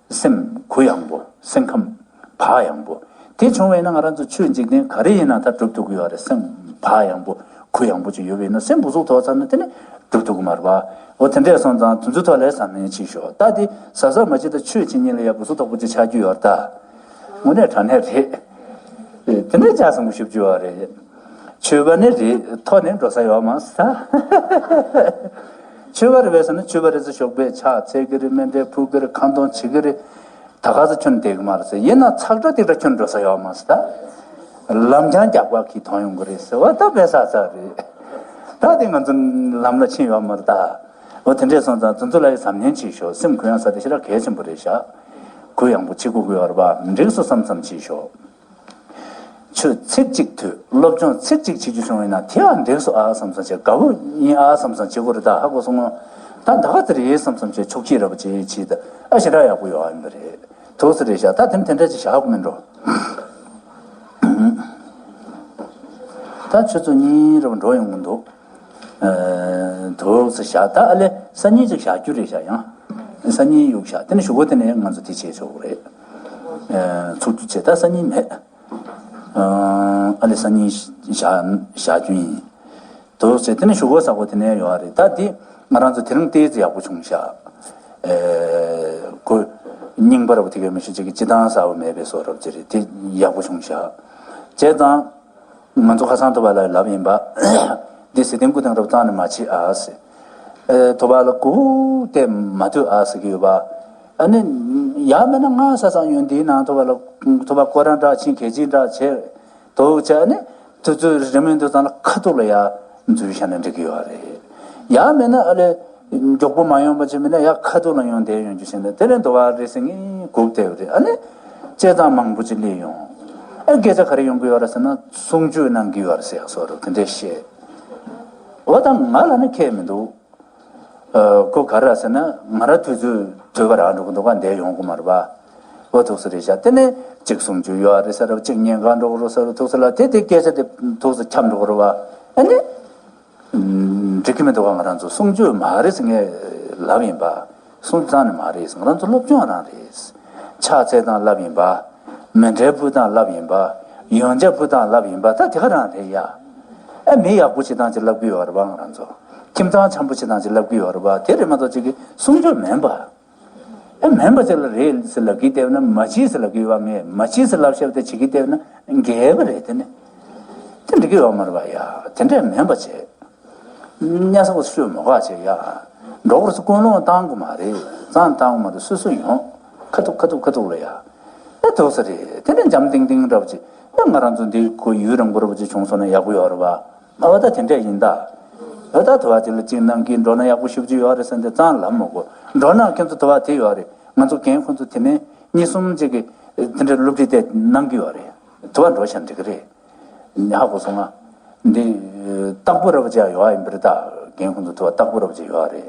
སེམས་གུ་ཡངས་པོ། སེམས་ཁམས་བག་ཡངས་པོ། དེ་བྱུང་བས་ན་ང་རང་ཚོ་ཆོས་འཇིག་རྟེན་ག་རེ་ཡིན་ན་ད་སྒྲུབ་ཐུབ་ཀྱི་ཡོད་རེད། སེམས་བག་ཡངས་པོ་གུ་ཡངས་པོ་ཅིག་ཡོད་པས་ན་སེམས་འབུ་སུག་ཐོག་ཚར་ན་དེ་ནི་སྒྲུབ་ཐུབ་ཀྱི་མ་རེད་པ། འོ་དེ་འདྲས་སོང་ཙང་དེ་ཚོའི་ཐོག་ལ་གཟབ་ནན་བྱེད་ཤོག་ད་དེ་གཟབ་གཟབ་མ་བྱེད་ད་ཆོས་བྱེད་མཁན་ལ་ཡ་འབུ་སུག་ཐོག་པོ་ཅིག་ཆགས་རྒྱུ་ཡོད་རེད་ད། དངོས་གནས་དྲང་གནས་རེད། དེ་འདྲས་ཆགས་སོང་གི་ཞུ་རྒྱུ་ཡོད་རེད། ཆོས་པ་ནི་རེད། ཐོག་ནས་འགྲོ་ས་ཡོད་མ་རེད་ད། ཆོས་པ་རེད་པས་ཟེར་ན་ཆོས་པ་རེད་ཟེར་ཞོགས་པའི་ཕྱག་འཚལ་གི་རེད། མཎྜལ་ཕུལ་གི་རེད། ཁ་འདོན་བྱེད་གི་རེད། ད་ག་ཚོད་ཁྱོན་བསྡད་གི་མ་རེད་ཟེར། ཡིན་ན་ཚག་སྒྲ་དེ་འདྲ་ཁྱོན་འགྲོ་ས་ཡོད་མ་རེད་ད། ལམ་རྐྱང་རྒྱག་པ་གིས་མཐོང་ཡོང་གི་རེད་ཟེར་བ་ད་དཔེ་ས་ས་རེད། ད་དེ་ང་ཚོ་ལམ་ལ་ཕྱིན་ཡོད་མ་རེད་ད། འོ་དེ་འདྲས་སོང་ཙང་དེ་ཚོ་ལ་ཡི་གཟབ་ནན་བྱེད་ཤོག་སེམས་གུ་ཡངས་ས་དེ་ཞེ་དྲག་གལ་ཆེན་པོ་རེད་ཤག་གུ་ཡངས་པོ་བྱེད་དགོས་ཀྱི་ཡོད་རེད་པ། འགྲིག་སོང་བསམ་བསམ་བྱེད་ཤོག་ཆོས་ཚིག་གཅིག་ཐོས། སློབ་སྦྱོང་ཚིག་གཅིག་བྱེད་རྒྱུ་བྱུང་བས་ན་དེའང་འགྲིག་སོང་ཨ་བསམ་བསམ་བྱས། དགའ་པོ་ཡིན་ཨ་བསམ་བསམ་བྱེད་དགོས་རེད་ད། ཧ་གོ་སོང་ངོ་། ད་ད་ག་ཚོད་རེད་བསམ་བསམ་བྱས། ཆོག་ཤེས་ར་བ་བྱེད་བྱེད་ད་ཨ་ཞེ་དྲག་ཡག་པོ་ཡོད་ཨ་ཡིན་པ་རེད། དུས་སུ་རེད་ཤག་ད་དེ་དེ་འདྲ་ཅིག་བཞག་དགོས་མིན་འགྲོ། ད་ཆུ་ཚོད་གཉིས་རེ་བ་འགྲོ་ཡོང་གི་འདུག་ཨ་དུས་སུ་བཞག་ད་ཨ་ལེ་སང་ཉིན་ཅིག་བཞག་རྒྱུ་རེད་ཤག་ཡང་སང་ཉིན་གཡུག་བཞག་དེ་ནས་གཞུག་གུ་དེ་ནས་ང་ཚོ་དེ་བྱེད་ཆོག་གི་རེད། ཚུགས་རྒྱུ་བྱས། ད་སང་ཉིན་མེད། ཨ་ལེ་སང་ཉིན་བཞག་བཞག་རྒྱུ་ཡིན། དུ་བྱས་དེ་ནས་གཞུག་གུ་ས་གོ་དེ་ནས་ཡོད་རེད། ད་འདི་ང་རང་ཚོ་དེ་རིང་ཏོག་ཙམ་ཡག་པོ་བྱུང་ཤག་ཨེ། ཁོ་རྙིང་པ་ར་བ་དེ་གའི་མི་ཤེས་ཅིག་གི་སྤྱི་བཏང་གསར་བ་མེད་པའི་བཟོ་འདྲ་ཅིག་རེད། དེ་ཡག་པོ་བྱུང་ཤག་བྱས་ཙང་། ང་ཚོ་ཁ་སང་ཐོ་བ་ལ་ལབ་ཡིན་པ། འདི་ཟི་ལྟེང་སྐུ་ཐང་རབ་གཙང་ནས་མ་བྱེད་ཨ་ཟེར། ཨེ། ཐོ་བ་ལ་གུ་གུ་བལྟས་མ་སྡོད་ཨ་ཟེར་གི་ཡོད་པ། ཨ་ནི། ཡང་མིན་ན་ང་ས་སང་ཡོང་འདིའི་ནང་ཐོ་བ་ལ། ཐོ་བ་ཁོ་རང་འདྲ་ཕྱིན་གལ་ཆེན་འདྲ་བྱས། དོག་བྱས་ནས་དུས་ཚོད་རིང་མོའི་དུས་ཚང་ལ་ཁ་ཐུག་ལ་ཡ་འཛུལ་བཞག་ན་འགྲིག་གི་ཡོད་རེད། ཡང་མིན་ན་ཨ་ལེ། མགྱོགས་པོ་མ་ཡོང་པ་ཅིག་མིན་ན་ཡ་ཁ་ཐུག་ལ་ཡོང་བསྡད་ཡོང་རྒྱུ་ཞིག་ན་དེ་ནས་འདུག་བ་རེད་ཟེར་ངས་སྒུག་བསྡད་པ་རེད། ཨ་ནི། བྱས་ཙང་མང་པོ་ཅིག་སླེབས་ཡོང་། ཨ་སྐད་ཆ་ག་རེ་ཡོང་གི་ཡོད་རེད་ཟེར་ན་གསུང་ཆོས་གནང་གི་ཡོད་རེད་ཟེར་ཡག་བཟོ་འདྲ་དེ་འདྲས་བཤད། འོ་ད་ང་ལ་ནི་ཁྱད་མི་འདུག་ཨ་ཁོ་ག་རེ་ཟེར་ན་ང་རང་དུས་ཚོད་དུས་བ་རང་འགྲོ་གི་འདུག་ག་འདས་ཡོང་གི་མ་རེད་པ། འོ་ཐུགས་སུ་རེད་ཤག་དེ་ནས་གཅིག་གསུང་རྒྱུ་ཡོད་རེད་ཟེར་ར་གཅིག་ཉན་གང་འགྲོ་གི་རོ་ཟེར་ར་ཐུགས་སུ་ལ་དེ་དེ་སྐད་ཆ་དེ་ཐུགས་སུ་འཁྱམ་འགྲོ་གི་རོ་བ། ཨ་ནི། འགྲིག་གི་མི་འདུག་ག་ང་རང་ཚོ་གསུང་ཆོས་མ་རེད་ཟེར་ངས་ལབ་ཡིན་པ། གསུང་རྩ་ནས་མ་རེད་ཟེར། ང་རང་ཚོ་སློབ་སྦྱོང་རང་རེད། ཕྱག་འཚལ་སྟངས་ལབ་ཡིན་པ། མཎྜལ་ཕུལ་སྟངས་ལབ་ཡིན་པ། ཡོན་ཆབ་ཕུལ་སྟངས་ལབ་ཡིན་པ། ད་དེ་ག་རང་རེད་ཡ། ཨ་མི་ཡག་པོ་བྱེད་སྟངས་ཅིག་ལབ་གི་ཡོད་རེད་པ། ང་རང་ཚོ་ཁྱིམ་ཚང་འཆམ་པོ་བྱེད་སྟངས་ཅིག་ལབ་གི་ཡོད་རེད་པ། དེ་རེད་མ་གཏོགས་ཅིག་གི་གསུང་ཆོས་མིན་པ། ཨ་མིན་པ་ཅིག་ལ་རེད་ཟེར་ལབ་གི་བསྡད་ན་མ་བྱེད་ཟེར་ལབ་གི་ཡོད་པ་མེད། མ་བྱེད་ཟེར་ལབ་བཤད་པ་དེ་བྱེད་གི་བསྡད་ན་འགལ་བ་རེད། དེ་ནི་དེ་འགྲིག་གི་ཡོད་མ་རེད་པ་ཡ། དེ་འདྲས་མིན་པ་བྱེད། གཉའ་ས་གོ་ཤོད་མོ་ག་བྱེད་ཡ། འགྲོ་གི་རེད་ཟེར་ཀུན་སློང་བཏང་དགོས་མ་རེད། གཙང་བཏང་དགོས་མ་རེད། སོ་སོ་ཡོང་། ཁ་ཐུག་ཁ་ཐུག་ཁ་ཐུག་ལ་ཡ། ཨེ་ཐུགས་སུ་རེད། དེ་འདྲ་འཇམ་ཏིང་ཏིང་འདྲ་པོ་ཅིག་ཨེ་ང་རང་ཚོ་འདི་ཁོ་ཡུན་རིང་པོ་འདྲ་པོ་ཅིག་བྱུང་སོང་ན་ཡག་པོ་ཡོད་རེད་པ། ཨ་བ་ད་དེ་འདྲ་ཡིན་ད། ཨ་ད་དུ་བ་དེ་ལ་ཅིག་གནང་གི་འགྲོ་ན་ཡག་པོ་ཞེ་པོ་ཅིག་ཡོད་རེད་ཟེར་འདི་གཙང་ལབ་མ་དགོས། འགྲོ་ན་ཁྱེད་ཚོ་དུ་བ་དེ་ཡོད་རེད། ང་ཚོ་རྒན་ཁོང་ཚོ་དེ་ནས་གཉིས་གསུམ་ཅིག་གིས་དེ་འདྲ་སློབ་ཁྲིད་དེ་གནང་གི་ཡོད་རེད། དུ་བ་འགྲོ་ཤག་འགྲིག་གི་རེད། ཧ་གོ་སོང་ང་། འདི་སྟག་པོ་ར་བ་ཅག་ཡོད་ཡིན་པ་རེད་ད། རྒན་ཁོང་ཚོ་དུ་བ་སྟག་པོ་ར་བ་ཅག་ཡོད་རེད།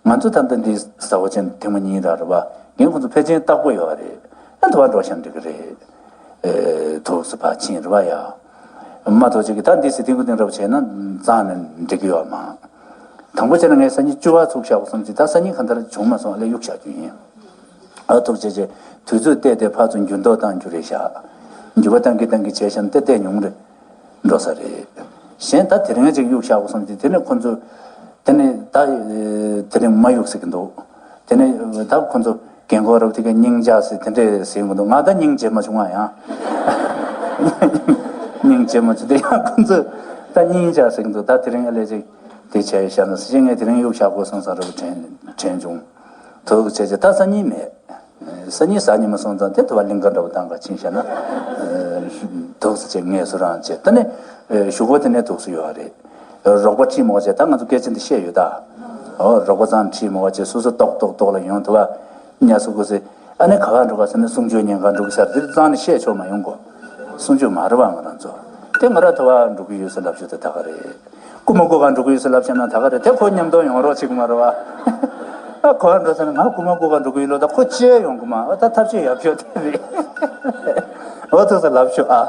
ང་ཚོ་ད་ལྟ་འདི་ཟ་བ་ཅན་ཐེངས་མ་གཉིས་ར་རེད་པ། རྒན་ཁོང་ཚོ་ཕལ་ཆེར་སྟག་པོ་ཡོད་རེད། ཨ་དུ་བ་འགྲོ་ཤག་འགྲིག་གི་རེད། ཨེ་ཐུགས་སུ་ཕར་ཕྱིན་རེད་པ་ཡ། མ་ཐོག་ཅིག་གི་ད་འདི་ཟི་ཐིང་གུ་ཐིང་ར་བ་བྱས་ན་གཙང་ནས་འགྲིག་གི་ཡོད་མ། དང་པོ་བྱས་ན་ངས་སང་ཉིན་བཅུ་པ་ཚུགས་བཞག་གོ་བསམ་གྱི། ད་སང་ཉིན་གང་ལྟར་བྱུང་མ་སོང་། ཨ་ལས་གཡུག་བཞག་རྒྱུ་ཡིན། ཨ་ཐུགས་རྗེ་ཆེ། དུས་ཚོད་བལྟས་ཏེ་ཕར་ཚུར་འགྱུར་ལྡོག་བཏང་རྒྱུ་རེད་ཤག་འགྱུར་བ་བཏང་གི་བཏང་གི་བྱས་ཤག་ཏེ་ཏེ་ཉུང་རེད། འགྲོ་ས་རེད། གཞན་ད་དེ་རིང་ཅིག་གཡུག་བཞག་གོ་བསམ་གྱི། དེ་ནས་ཁོ་ཚོ། དེ་ནས་ད་དེ་རིང་མ་གཡུག་ཟེར་གི་འདུག་དེ་ནས་ད་ཁོ་ཚོ་རྒན་གོག་རབ་དེ་ག་སྙིང་རྗེ་ཟེར་དེ་འདྲས་ཟེར་གི་འདུག་ང་ད་སྙིང་རྗེ་མ་བྱུང་ང་ཡང་། སྙིང་རྗེ་མ་བྱུང་། དེ་ཡང་ཁོ་ཚོ་ད་སྙིང་རྗེ་ཟེར་གི་འདུག་ད་དེ་རིང་ཨ་ལས་ཅིག་དེ་བྱས་ཤག་ན་ཟེར་ངས་དེ་རིང་གཡུག་བཞག་དགོས་བསམ་བསམ་འདྲ་པོ་དྲན་དྲན་བྱུང་། དོགས་བྱས་བྱས་ད་སང་ཉིན་མེད། སང་ཉིན་གཟའ་ཉི་མ་སོང་ཙང་དེ་དུ་བ་གླིང་ག་འདྲ་པོ་བཏང་ག་ཕྱིན་བཞག་ན། དོགས་བྱས་ངས་སུ་རང་བྱས་ད་ནི། གཞུག་གུ་དེ་ནས་དོགས་ཡོད་རེད། རོགས་པ་ཁྲིད་མོ་བྱས། ད་ང་ཚོ་སྐད་ཆ་འདི་བཤད་ཡོད་ད། ཨོ་རོགས་པ་ཚང་ཁྲིད་མོ་བྱས། སོ་སོ་ཏོག་ཏོག་ཏོག་ལ་ཡོང་དུ་བ། ཉ་སུ་གུ་སེ། ཨ་ནི་ག་བ་འགྲོ་ག་ཟེར་ན་གསུང་ཆོས་ཉན་ག་འགྲོ་གི་ཟེར། འདིར་གཙང་ནས་བཤད་ཆོག་མ་ཡོང་གོ། གསུང་ཆོས་མ་རེད་བ་ང་རང་ཚོ། དེ་ང་ར་དུ་བ་འགྲོ་གི་ཡོད་ཟེར་ལབ་ཆོག་ད་ད་ག་རེད། རྐུ་མ་རྐུ་ག་འགྲོ་གི་ཡོད་ཟེར་ལབ་བྱས་ན་ད་ག་རེད། དེ་ཁོ་མཉམ་དུ་ཡོང་རོགས་བྱེད་གི་མ་རེད་བ། ཨ་ཁོ་འགྲོ་ཟེར་ན་ང་རྐུ་མ་རྐུ་ག་འགྲོ་གི་ཡོད་ལོ། ད་ཁོ་ཅེ་ཡོང་གི་མ། ཨ་ད་ཐབས་ཤེས་ཡག་ཤོས་དེ་རེད། འོ་ཐུགས་ས་ལབ་ཤོག་ཨ།